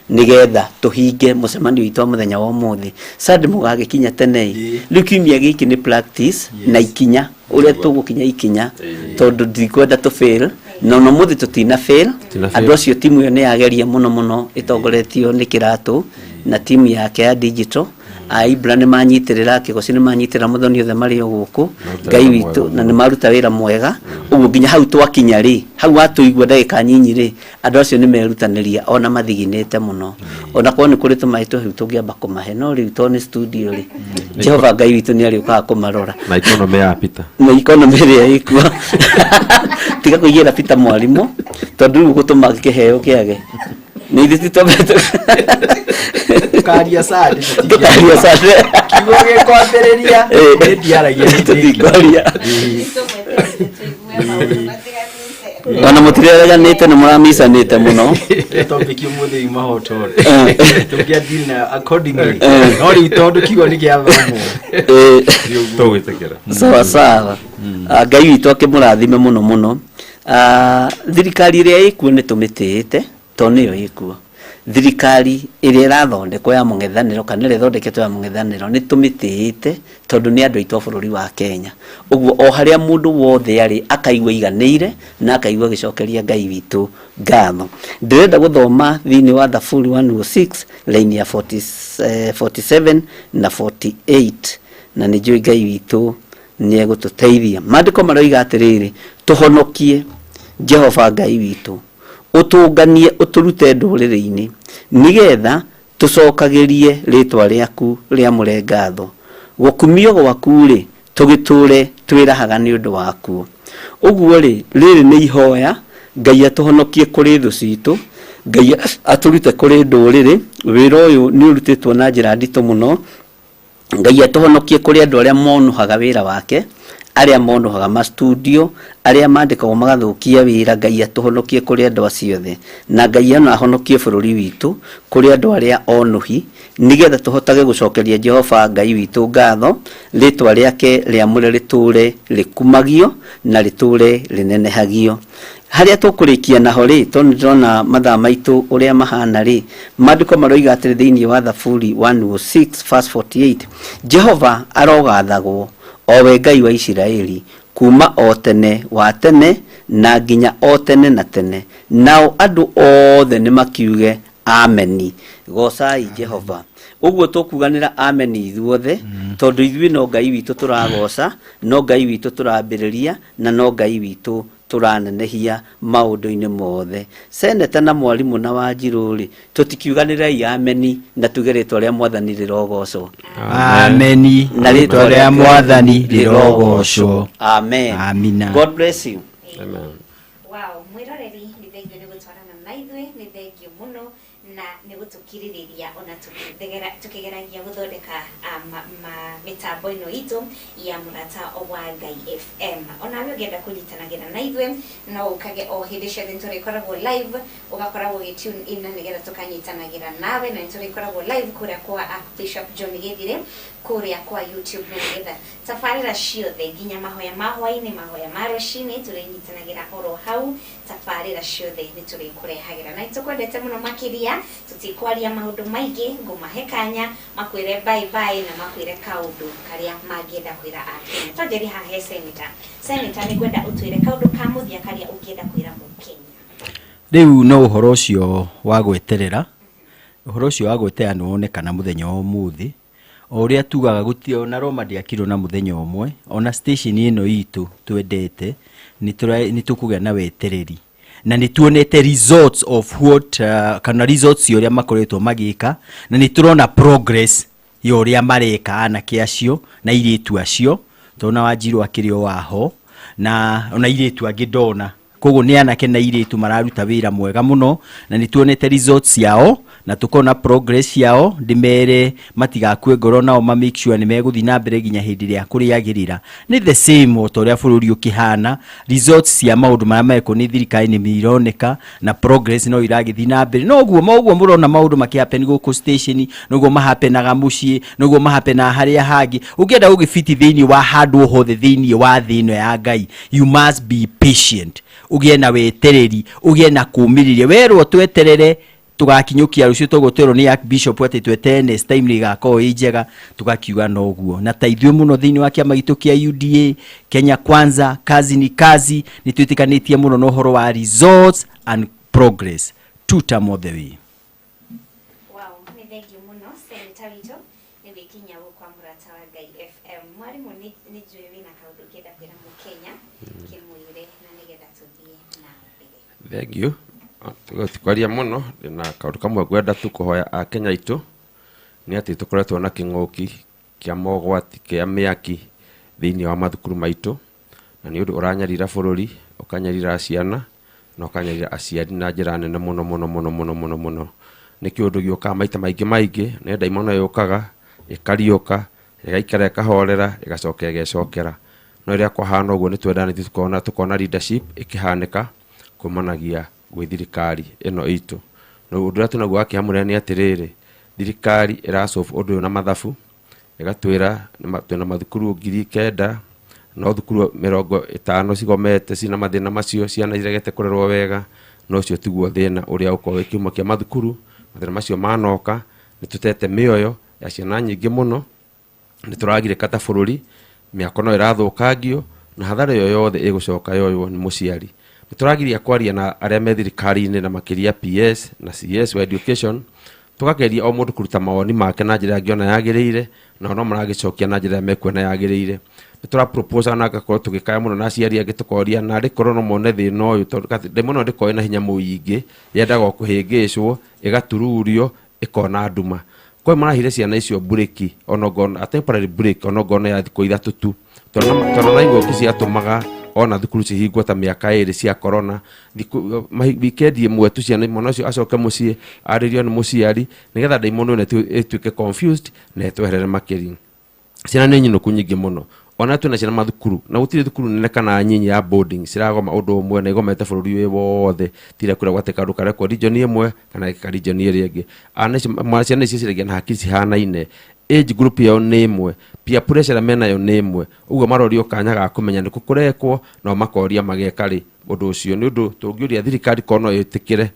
nigetha tũhinge mũcemanio witũ wa mũthenya wa ũmũthĩ. Sande mũgagĩkinya tene. Rĩu kiumia gĩkĩ nĩ practice na ikinya ũrĩa tũgũkinya ikinya, tondũ ndikwenda tũ fail, na ona ũmũthĩ tũtina fail. Tũtina fail. Andũ acio, timu ĩyo nĩ yageria mũno mũno, ĩtongoretio nĩ Kĩratũ na timu yake ya digital. Aibra nĩ manyitĩrĩra, Kĩgoci nĩ manyitĩrĩra, Mũthoni, othe marĩ o gũkũ. Maruta Ngai wĩra witũ mwega na mũno. nĩ maruta wĩra mwega ũguo nginya hau twakinya rĩ, hau watũigua ndagĩka nyinyi rĩ, andũ acio nĩ merutanĩria ona mathiginĩte mũno. Ona korwo nĩ kũrĩ tũmaĩ tũhiũ tũngĩamba kũmahe, no rĩu tondũ nĩ studio rĩ, Jehova Ngai witũ nĩ arĩũkaga kũmarora. Na economy ya Peter. Na economy ĩrĩa ĩkuo, tiga kũigĩra Peter mwarimũ, tondũ rĩu gũtũma kĩheo kĩage nĩ ithuĩ titwambete. Tũkaria sande. Tũkaria sande. Kiugo gĩkwambĩrĩria nĩ ndiaragia nĩ ndĩki. Tũtikwaria. Tũmweterere tũigue maũndũ matiganĩte. Ona mũtireganĩte, nĩ mũramicanĩte mũno. Topic ũmũthĩ yuma hot hot. Tũngĩa deal nayo accordingly. Eh. No rĩu tondũ kiugo nĩ gĩathomwo. Tũgwĩtĩkĩra. Sawa sawa. Ah, Ngai witũ akĩmũrathime mũno mũno. Ah, thirikari ĩrĩa ĩkuo nĩ tũmĩtĩĩte tondũ nĩyo ĩkuo. Thirikari ĩrĩa ĩrathondekwo ya mũng'ethanĩro kana ĩrĩa ĩthondeketwo ya mũng'ethanĩro nĩ tũmĩtĩĩte, tondũ nĩ andũ aitũ a bũrũri wa Kenya. Ũguo o harĩa mũndũ wothe arĩ akaigua iganĩire na akaigua agĩcokeria Ngai witũ ngatho. Ndĩrenda gũthoma thĩinĩ wa Thaburi 106 line ya 40, 47 na 48, na nĩ njũĩ Ngai witũ nĩ egũtũteithia. Maandĩko maroiga atĩrĩrĩ, tũhonokie Jehova Ngai witũ, ũtũnganie ũtũrute ndũrĩrĩ-inĩ, nĩgetha tũcokagĩrie rĩtwa rĩaku rĩamũre ngatho, gũkumio gwaku-rĩ tũgĩtũre twĩrahaga nĩ ũndũ wakuo. Ũguo rĩ, rĩrĩ nĩ ihoya Ngai atũhonokie kũrĩ thũ citũ, Ngai atũrute kũrĩ ndũrĩrĩ. Wĩra ũyũ nĩ ũrutĩtwo na njĩra nditũ mũno. Ngai atũhonokie kũrĩ andũ arĩa monũhaga wĩra wake, arĩa monũhaga mastudio, arĩa mandĩkagwo magathũkia wĩra. Ngai atũhonokie kũrĩ andũ acio othe, na Ngai ona ahonokie bũrũri witũ kũrĩ andũ arĩa onũhi, nĩgetha tũhotage gũcokeria Jehova Ngai witũ ngatho, rĩtwa rĩake rĩamũre rĩtũre rĩkumagio na rĩtũre rĩnenehagio. Harĩa tũkũrĩkia naho rĩ, tondũ nĩndĩrona mathaa maitũ ũrĩa mahana rĩ, maandĩko maroiga atĩrĩ thĩinĩ wa Thaburi 106 verse 48, Jehova arogathagwo, o we Ngai wa Isiraeli, kuma o tene wa tene na nginya o tene na tene. Nao andũ othe nĩmakiuge, Ameni. Gocai Jehova. Ũguo tũkuganĩra ameni ithuothe, tondũ ithuĩ no Ngai witũ tũragoca, no Ngai witũ tũrambĩrĩria, na no Ngai witũ tũranenehia maũndũ-inĩ mothe. Seneta na mwarimũ na Wanjirũ rĩ, tũtikiuganĩrei ameni na tuge rĩtwa rĩa Mwathani rĩrogocwo. Ameni. Na rĩtwa rĩa Mwathani rĩrogocwo. Amen. Amina. God bless you. Amen. Wow, mwĩroreri, nĩ thengio nĩ gũtwarana na ithuĩ, nĩ thengio mũno. Na nĩ gũtũkirĩrĩria ona tũkĩgeragia gũthondeka mĩtambo ĩno itũ ya Mũrata wa Ngai FM. Onawe ũngĩenda kũnyitanagĩra na ithuĩ, no ũkage o hĩndĩ ciothe nĩtũrĩkoragwo live, ũgakoragwo ũgĩ tune in nĩgetha tũkanyitanagĩra nawe, na nĩtũrĩkoragwo live kũrĩa kwa Archbishop John Gĩthire kũrĩa kwa YouTube, na nĩgetha tabarĩra ciothe nginya mahoya ma hwaĩ-inĩ, mahoya ma rũcinĩ, tũrĩnyitanagĩra oro hau. Tabarĩra ciothe nĩ tũrĩkũrehagĩra na nĩtũkwendete mũno makĩria. Tũtikwaria maũndũ maingĩ, ngũmahe kanya makwĩre bye bye na makwĩre kaũndũ karĩa mangĩenda kwĩra Akenya. Twanjĩrie haha he Senator. Senator, nĩ ngwenda ũtwĩre kaũndũ ka mũthia karĩa ũngĩenda kwĩra Mũkenya. Rĩu no ũhoro ũcio wa gweterera, ũhoro ũcio wa gweterera nĩ wonekana mũthenya wa ũmũthĩ. O ũrĩa tugaga, gũtirĩ ona Roma ndĩakirwo na mũthenya ũmwe. Ona station ĩno itũ twendete, nĩ tũkũgĩa na wetereri na nĩ tuonete results of what kana results ya ũrĩa makoretwo magĩka, na nĩ tũrona progress ya ũrĩa mareka anake acio na airĩtu acio, tondũ na Wanjirũ akĩrĩ o waho na ona airĩtu angĩ ndona. Koguo nĩ anake na airĩtu mararuta wĩra mwega mũno, na nĩ tuonete results yao na tũkona progress yao. Ndĩmere matigakue ngoro, nao ma make sure nĩ megũthiĩ na mbere nginya hĩndĩ ĩrĩa kũrĩagĩrĩra. Nĩ the same o ta ũrĩa bũrũri ũkĩhana, results cia maũndũ marĩa marekwo nĩ thirikari nĩ ironeka na progress no iragĩthiĩ na mbere. Noguo moguo mũrona maũndũ makĩhappen gũkũ station, noguo mahapenaga mũciĩ, noguo mahapenaga harĩa hangĩ. Ũngĩenda gũgĩbiti thĩinĩ wa handũ hothe thĩinĩ wa thĩ ĩno ya Ngai, you must be patient, ũgĩe na wetereri, ũgĩe na kũmĩrĩria. Werwo tweterere tugakinyũkia rũciũ, toguo twerwo nĩ Archbishop atĩ tweterere next time nĩ ĩgakorwo ĩ njega, tugakiuga noguo. Na ta ithuĩ mũno thĩinĩ wa kĩama gitũ kĩa UDA, Kenya Kwanza, kazi ni kazi, nĩ twĩtĩkanĩtie mũno na ũhoro wa results and progress, two term all the way. Wow, nĩ thengiũ mũno, Senator witũ, nĩ gwĩkinyia gũkũ kwa Mũrata wa Ngai FM. Mwarimũ, nĩ njũĩ wĩna kaũndũ ũngĩenda kwĩra Mũkenya, kĩmwĩre na nĩgetha tũthiĩ na mbere. Thank you. Tũtikwaria mũno, ndĩna kaũndũ kamwe ngwenda tu kũhoya Akenya aitũ, nĩ atĩ tũkoretwo na kĩng'ũki kĩa mogwati kĩa mĩaki thĩinĩ wa mathukuru maitũ, na nĩ ũndũ ũranyarira bũrũri, ũkanyarira ciana na ũkanyarira aciari na njĩra nene mũno mũno mũno mũno mũno mũno. Nĩ kĩũndũ gĩũkaga maita maingĩ maingĩ, nĩ ndaimono yũkaga ĩkariũka, ĩgaikara, ĩkahorera, ĩgacoka ĩgecokera. No rĩrĩa kwahana ũguo, nĩ twendaga nĩ tukona leadership ĩkĩhanĩka kumanagia gwĩ thirikari ĩno itũ. Na ũndũ ũrĩa twĩnaguo wa kĩeha mũnene nĩ atĩrĩrĩ, thirikari ĩrasolve ũndũ ũyũ na mathabu, ĩgatwĩra twĩna mathukuru 9,000, no thukuru 50 cigomete cina mathĩna macio, ciana iregete kũrerwo wega. No ũcio tiguo thĩna ũrĩa ũkorwo wĩ kĩhumo kĩa mathukuru. Mathĩna macio manoka, nĩ tũtete mĩoyo ya ciana nyingĩ mũno, nĩ tũragirĩka ta bũrũri, mĩako no ĩrathũkangio, na hathara ĩyo yothe ĩgũcoka yoywo nĩ mũciari. Nĩ tũragiria kwaria na arĩa me thirikari-inĩ, na makĩria PS na CS wa education, tũkageria o mũndũ kũruta mawoni make na njĩra angĩona yagĩrĩire, nao no maragĩcokia na njĩra ĩrĩa mekuona yagĩrĩire. Nĩ tũra propose na ngakorwo tũgĩkaya mũno na aciari angĩ, tũkoria narĩ korwo no mone thĩna ũyũ, tondũ ndaimono ndĩkoragwo ĩna hinya mũingĩ, yendaga o kũhĩngĩcwo, ĩgatururio, ĩkona nduma. Kwa marahire ciana icio break, ona ongorwo a temporary break, ona ongorwo nĩ ya thikũ 3 tu, tondũ na ing'ũki ciatũmaga ona thukuru cihingwo ta mĩaka 2 cia corona, thikũ weekend ĩmwe tu, ciana, mwana ũcio acoke mũciĩ arĩrio nĩ mũciari, nĩgetha ndaimono ĩno ĩtuĩke confused na ĩtweherere makĩria. Ciana nĩ nyinũku nyingĩ mũno, ona twĩna ciana mathukuru, na gũtirĩ thukuru nene kana nyinyi ya boarding ciragoma ũndũ ũmwe, na igomete bũrũri wĩ wothe. Tira kũrĩa gwatĩ kaũndũ karekwo region ĩmwe kana gĩka region ĩrĩa ĩngĩ. Ana icio ciana icio ciragia na hakiri cihanaine, age group yao nĩ ĩmwe, peer pressure ĩrĩa menayo nĩ ĩmwe. Ũguo marorio kanya ga kũmenya nĩkũ kũrekwo, nao makoria mageka rĩ ũndũ ũcio. Nĩ ũndũ tũngĩũria thirikari korwo no ĩtĩkĩre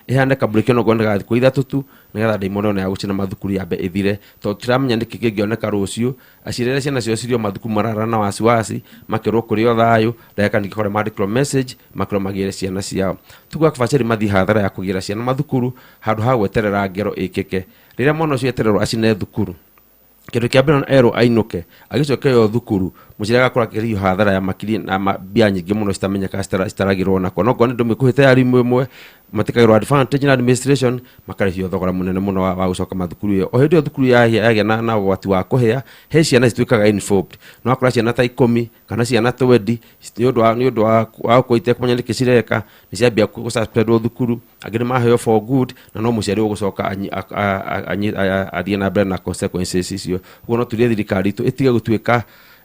ĩhane kabũrĩ kĩo no ga thikũ 3 tu, nĩgetha ndaimono ĩno ya gũcina mathukuru yambe ĩthire, tondũ tũtiramenya nĩkĩ kĩngĩoneka rũciũ. Aciari arĩa ciana ciao cirĩ o mathukuru marara na wasiwasi, makerwo kũrĩ o thayũ, ndagĩka ningĩ kũrĩa mandĩkĩrwo message makerwo magĩre ciana ciao. Tugaga kaba aciari mathiĩ hathara ya kũgĩra ciana mathukuru handũ ha gweterera ngero ĩkĩke. Rĩrĩa mwana ũcio etererwo acine thukuru, kĩndũ kĩa mbere erwo ainũke, agĩcoke yo thukuru, mũciari agakorwo akĩrĩhio hathara ya makiri na mbia nyingĩ mũno citamenyekaga citaragĩrwo nako. No ngorwo nĩ ndũmĩkũhĩte ya rimũ ĩmwe. Matikagirwo advantage na administration makarĩhio thogora mũnene mũno wa gũcoka mathukuru ĩyo. O hĩndĩ ĩyo thukuru yagĩa na ũgwati wa kũhĩa, he ciana cituĩkaga informed, no wakora ciana ta 10 kana ciana 20 nĩ ũndũ wa gũkorwo itekũmenya nĩkĩ cireka, nĩ ciambia gũsuspendwo thukuru, angĩ nĩ maheo for good, na no mũciari ũgũcoka athiĩ na mbere na consequences icio. Ũguo no turie thirikari itũ ĩtige gũtuĩka,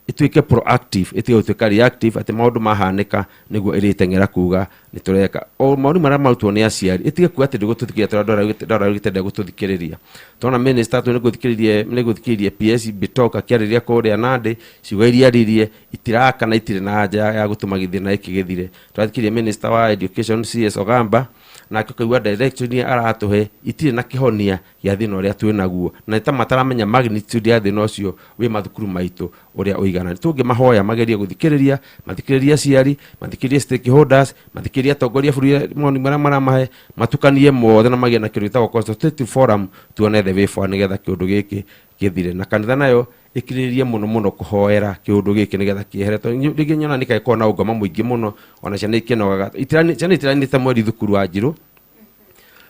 ituĩke proactive, ĩtige gũtuĩka reactive, atĩ maũndũ mahanĩka nĩguo ĩrĩteng'era kuga nĩ tũreka. O maũndũ marĩa marutwo nĩ aciari, ĩtige kuga atĩ ndĩgũtũthikĩrĩria tondũ ndaraugĩte ndegũtũthikĩrĩria. Tona minister tu nĩgũthikĩrĩrie PS Bitok akĩarĩria kũrĩa Nandi, ciugo iria aririe itiraka na itirĩ na anja ya gũtũma gĩthĩna gĩkĩ gĩthire. Tũrathikĩrĩria minister wa education CS Ogamba, nake ũkaigua direction iria aratũhe itirĩ na kĩhonia gĩa thĩna ũrĩa twĩ naguo, na nĩ ta mataramenya magnitude ya thĩna ũcio wĩ mathukuru maitũ ũrĩa ũigana. Nĩ tũngĩmahoya magerie gũthikĩrĩria, mathikĩrĩrie aciari, mathikĩrĩrie stakeholders, mathikĩrĩrie atongoria a bũrũri mawoni marĩa maramahe, matukanie mothe na magĩe na kĩndũ gĩtagwo consultative forum, tuone the way forward nĩgetha kĩũndũ gĩkĩ gĩthire. Na kanitha nayo ĩkirĩrĩrie mũno mũno kũhoera kĩũndũ gĩkĩ nĩgetha kĩehere, tondũ rĩngĩ nyona nĩ kagĩkorwo na ũngoma mũingĩ mũno, ona ciana ikĩnogaga. Ciana itiranĩte mweri thukuru wa Njirũ,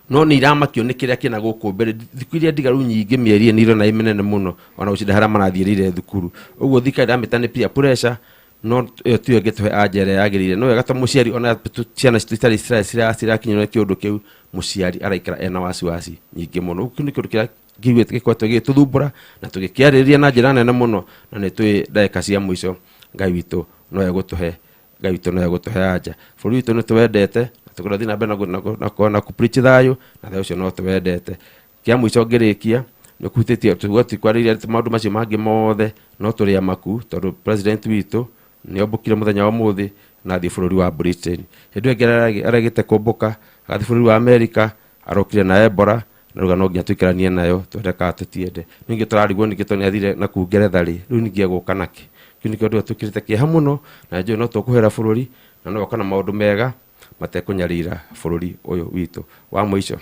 no nĩ iramakio nĩ kĩrĩa kĩna gũkũ mbere. Thikũ iria ndigaru nyingĩ mĩeri ĩno irona ĩ mĩnene mũno, ona gũcinda harĩa marathiĩrĩire thukuru. Ũguo thirikari ĩramĩta nĩ peer pressure, no ĩyo tiyo ĩngĩtũhe anja ĩrĩa yagĩrĩire. No wega ta mũciari ona ciana citũ itarĩ cirakinyĩrwo nĩ kĩũndũ kĩu, mũciari araikara ena wasiwasi nyingĩ mũno. Ũguo kĩu nĩ kĩũndũ kĩrĩa kĩiguĩte gĩkoretwo gĩgĩtũthumbũra na tũgĩkĩarĩrĩria na njĩra nene mũno, na nĩ tũĩ ndagĩka cia mũico Ngai witũ no egũtũhe, Ngai witũ no egũtũhe anja. Bũrũri witũ nĩ tũwendete, na tũkũrathiĩ na mbere na kũ-preach thayũ, na thayũ ũcio no tũwendete. Kĩa mũico ngĩrĩkia, nĩ ũkũhutĩtie tuge tikwarĩrĩria maũndũ macio mangĩ mothe, no tũrĩ amaku tondũ president witũ nĩ ombũkire mũthenya wa ũmũthĩ na athiĩ bũrũri wa Britain. Hĩndĩ ĩyo ĩngĩ aregete kũmbũka agathiĩ bũrũri wa America, arokire na Ebola, na rĩu no nginya tũikaranie nayo twende kana tũtiende. Ningĩ tũrarigwo ningĩ tondũ nĩ athire na kũu Ngeretha rĩ, rĩu ningĩ egũka nakĩ? Kĩu nĩkĩo ndũĩ twĩkĩrĩte kĩeha mũno, na njũĩ no tũkũhera bũrũri, na no oka na maũndũ mega matekũnyarira bũrũri ũyũ witũ. Wa mũico,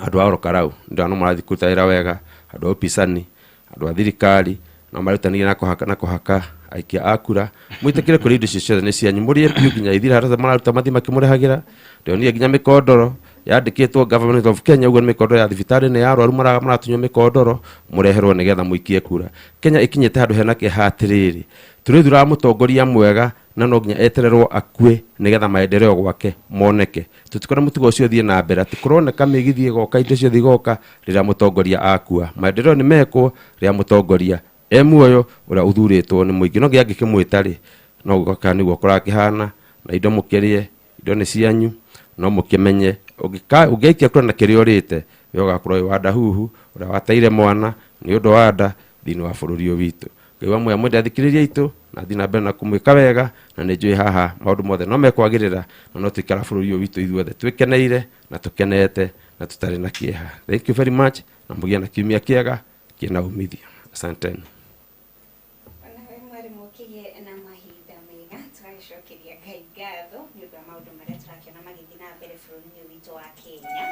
andũ a Orokarau ndĩrona no marathiĩ kũruta wĩra wega, andũ a upisani, andũ a thirikari no marutanĩrie na kũhaka aikia a kura. Mwĩtĩkĩre kũrĩa indo icio ciothe nĩ cianyu, mũrĩe biũ nginya ithire harĩa mararuta mathiĩ makĩmũrehagĩra. Ndĩronire nginya mĩkondoro yandĩkĩtwo Government of Kenya, ũguo nĩ mĩkondoro ya thibitarĩ nĩ ya arwaru maratunywo mĩkondoro mũreherwo nĩgetha mũikie kura. Kenya ĩkinyĩte handũ hena kĩeha atĩrĩrĩ, tũrĩthuraga mũtongoria mwega na no nginya etererwo akue nĩgetha maendeleo gwake moneke. Tũtikwenda mũtugo ũcio ũthiĩ na mbere, atĩ kũroneka mĩgithi ĩgoka, indo ciothe igoka rĩrĩa mũtongoria akua. Maendeleo nĩ mekwo rĩrĩa mũtongoria e muoyo ũrĩa ũthurĩtwo nĩ mũingĩ. No nginya angĩkĩmwĩta rĩ, no gũka nĩguo kũrakĩhana, na indo mũkĩrĩe, indo nĩ cianyu, no mũkĩmenye ũngĩaikia kura na kĩrĩa ũrĩte, we ũgakorwo wĩ wa ndahuhu, ũrĩa wateire mwana nĩ ũndũ wa nda thĩinĩ wa bũrũri ũyũ witũ. Ngai wa muoyo amwende athikĩrĩria aitũ, na athiĩ na mbere na kũmwĩka wega, na nĩ njũĩ haha maũndũ mothe no mekwagĩrĩra, na no tũikara bũrũri ũyũ witũ ithuothe twĩkeneire na tũkenete na tũtarĩ na kĩeha. Thank you very much, na mũgĩe na kiumia kĩega kĩna umithio. Asanteni. Onawe mwarimũ ũkĩgĩe na mahinda mega, tũgagĩcokeria Ngai ngatho nĩ ũndũ wa maũndũ marĩa tũrakĩona magĩthiĩ na mbere bũrũri-inĩ ũyũ witũ wa Kenya.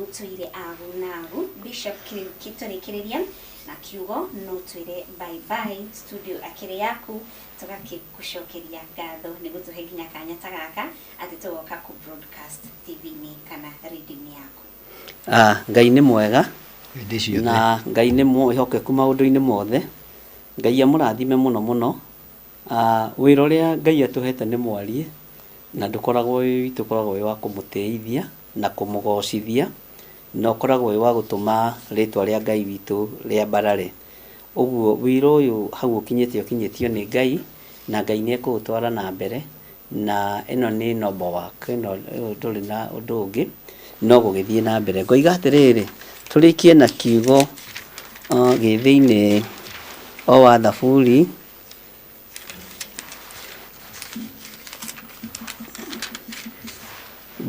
ũtũire agu nagu. Bishop kĩtũrĩkĩrĩria na kiugo no twĩre bye bye, studio akĩrĩ yaku, tũgakĩgũcokeria ngatho nĩ gũtũhe nginya kanya ta gaka atĩ tũgoka kũ broadcast TV-inĩ kana radio-inĩ yaku. Ah, Ngai nĩ mwega. Hĩndĩ ciothe. Na Ngai nĩ mwĩhokeku maũndũ-inĩ mothe. Ngai amũrathime mũno mũno. Ah, wĩra ũrĩa Ngai atũhete nĩ mwarie na ndũkoragwo wĩ witũ, ũkoragwo wĩ wa kũmũtĩithia na kũmũgocithia, na ũkoragwo wĩ wa gũtũma rĩtwa rĩa Ngai witũ rĩambarare. Ũguo wĩra ũyũ hau ũkinyĩte ũkinyĩtio nĩ Ngai, na Ngai nĩ ekũũtwara na mbere, na ĩno nĩ noble work, ĩno ũyũ ndũrĩ na ũndũ ũngĩ no gũgĩthiĩ na mbere. Ngoiga atĩrĩrĩ, tũrĩkie na kiugo gĩ thĩinĩ o wa Thaburi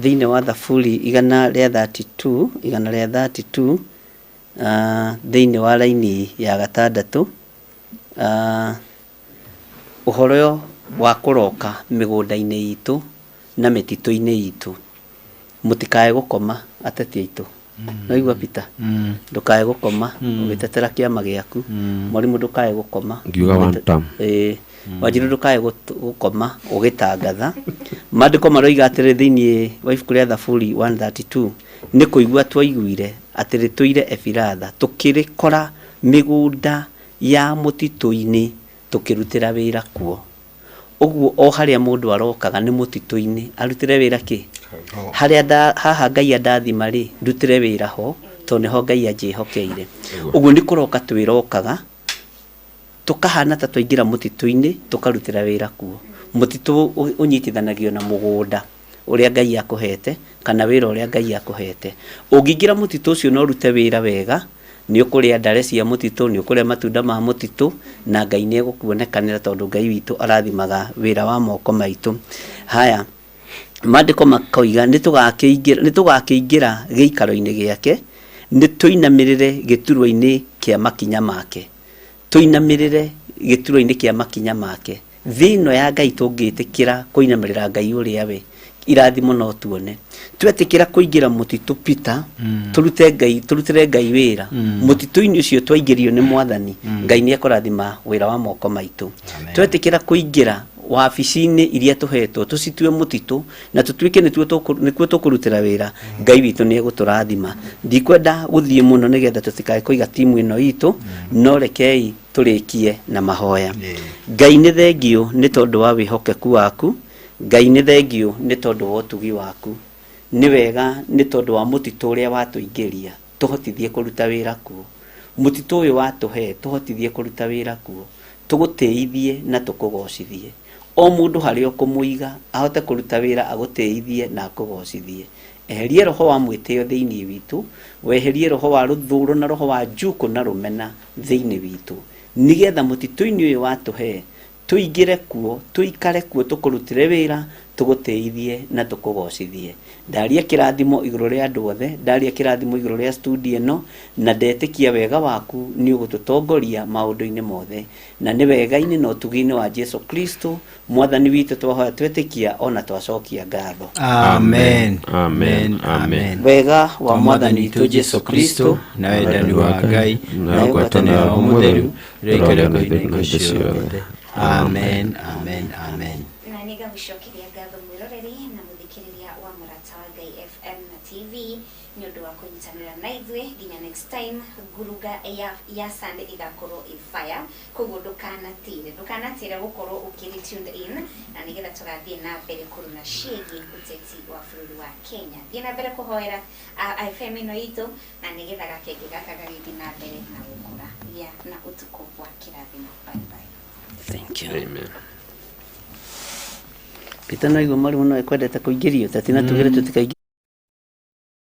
thĩinĩ wa Thaburi 132, 132, thĩinĩ wa raini ya gatandatũ, ũhoro wa kũroka mĩgũnda-inĩ itũ na mĩtitũ-inĩ itũ. Mũtikae gũkoma ateti aitũ. Naigua Peter? Ndũkae gũkoma ũgĩtetera kĩama gĩaku. Mwarimũ ndũkae gũkoma. Ngiuga one term. Ĩĩ. Wanjiru ndũkae gũkoma ũgĩtangatha. Maandĩko maroiga atĩrĩ thĩinĩ wa ibuku rĩa Thaburi 132, nĩ kũigua twaiguire atĩ rĩtũire Efiratha, tũkĩrĩkora mĩgũnda ya mũtitũ-inĩ tũkĩrutĩra wĩra kuo. Ũguo o harĩa mũndũ arokaga nĩ mũtitũ-inĩ arutĩre wĩra kĩ? Harĩa haha Ngai andathima rĩ, ndutĩre wĩra ho, tondũ nĩho Ngai anjĩhokeire. Ũguo nĩ kũroka twĩrokaga, tũkahana ta twaingĩra mũtitũ-inĩ tũkarutĩra wĩra kuo. Mũtitũ ũnyitithanagio na mũgũnda ũrĩa Ngai akũhete kana wĩra ũrĩa Ngai akũhete. Ũngĩingĩra mũtitũ ũcio na ũrute wĩra wega, nĩ ũkũrĩa ndare cia mũtitũ, nĩ ũkũrĩa matunda ma mũtitũ, na Ngai nĩ egũkuonekanĩra tondũ Ngai witũ arathimaga wĩra wa moko maitũ. Haya, maandĩko makoiga nĩ tũgakĩingĩra gĩikaro-inĩ gĩake, nĩ tũinamĩrĩre gĩturwa-inĩ kĩa makinya make. Tũinamĩrĩre gĩturwa-inĩ kĩa makinya make. Thĩ ĩno ya Ngai tũngĩtĩkĩra kũinamĩrĩra Ngai ũrĩa we, irathimo no tuone. Twetĩkĩra kũingĩra mũtitũ Peter, tũrute Ngai, tũrutĩre Ngai wĩra. Mũtitũ-inĩ ũcio twaingĩrio nĩ Mwathani, Ngai nĩ ekũrathima wĩra wa moko maitũ. Twetĩkĩra kũingĩra wabici-inĩ iria tũhetwo, tũcitue mũtitũ na tũtuĩke nĩkuo tũkũrutĩra wĩra, Ngai witũ nĩ egũtũrathima. Ndikwenda gũthiĩ mũno nĩgetha tũtikae kũiga timu ĩno itũ, no rekei tũrĩkie na mahoya. Ngai nĩ thengiũ nĩ tondũ wa wĩhokeku waku, Ngai nĩ thengiũ nĩ tondũ wa ũtugi waku. Nĩ wega nĩ tondũ wa mũtitũ ũrĩa watũingĩria, tũhotithie kũruta wĩra kuo. Mũtitũ ũyũ watũhe, tũhotithie kũruta wĩra kuo. Tũgũtĩithie na tũkũgocithie. O mũndũ harĩa ũkũmũiga, ahote kũruta wĩra agũtĩithie na akũgocithie. Eherie roho wa mwĩtĩo thĩinĩ witũ, weherie roho wa rũthũũro na roho wa njukũ na rũmena thĩinĩ witũ. Nĩgetha mũtitũ-inĩ ũyũ watũhe, tũingĩre kuo, tũikare kuo, tũkũrutĩre wĩra, tũgũtĩithie na tũkũgocithie. Ndaria kĩrathimo igũrũ rĩa andũ othe, ndaria kĩrathimo igũrũ rĩa studio ĩno, na ndetĩkia wega waku nĩ ũgũtũtongoria maũndũ-inĩ mothe. Na nĩ wega-inĩ na ũtugi-inĩ wa Jesu Kristo, Mwathani witũ, twahoya twetĩkia ona twacokia ngatho. Amen. Amen. Amen. Wega wa Mwathani witũ Jesu Kristo, na wendani wa Ngai, na ngwatanĩro ya Roho Mũtheru, ĩroikara na ithuĩ na hĩndĩ ciothe. Amen. Amen. Amen. Na nĩ ngagũcokeria ngatho mwĩroreri na mũthikĩrĩria wa Mũrata wa Ngai FM na TV nĩ ũndũ wa kũnyitanĩra na ithuĩ nginya next time. Nguruga ya Sunday ĩgakorwo ĩ fire, koguo ndũkanatĩre gũkorwo ũkĩrĩ tuned in, na nĩgetha tũgathiĩ na mbere kũruna ciĩgiĩ ũteti wa bũrũri wa Kenya. Thiĩ na mbere kũhoera FM ĩno itũ, na nĩgetha gakenge gaka gagĩthiĩ na mbere na gũkũra. Gĩa na ũtukũ wa kĩrathimo. Bye bye. Thank you. Amen. Peter no igua mwarimũ no ekwendete kũingĩrio, tati na tugire tũtikaingĩrio.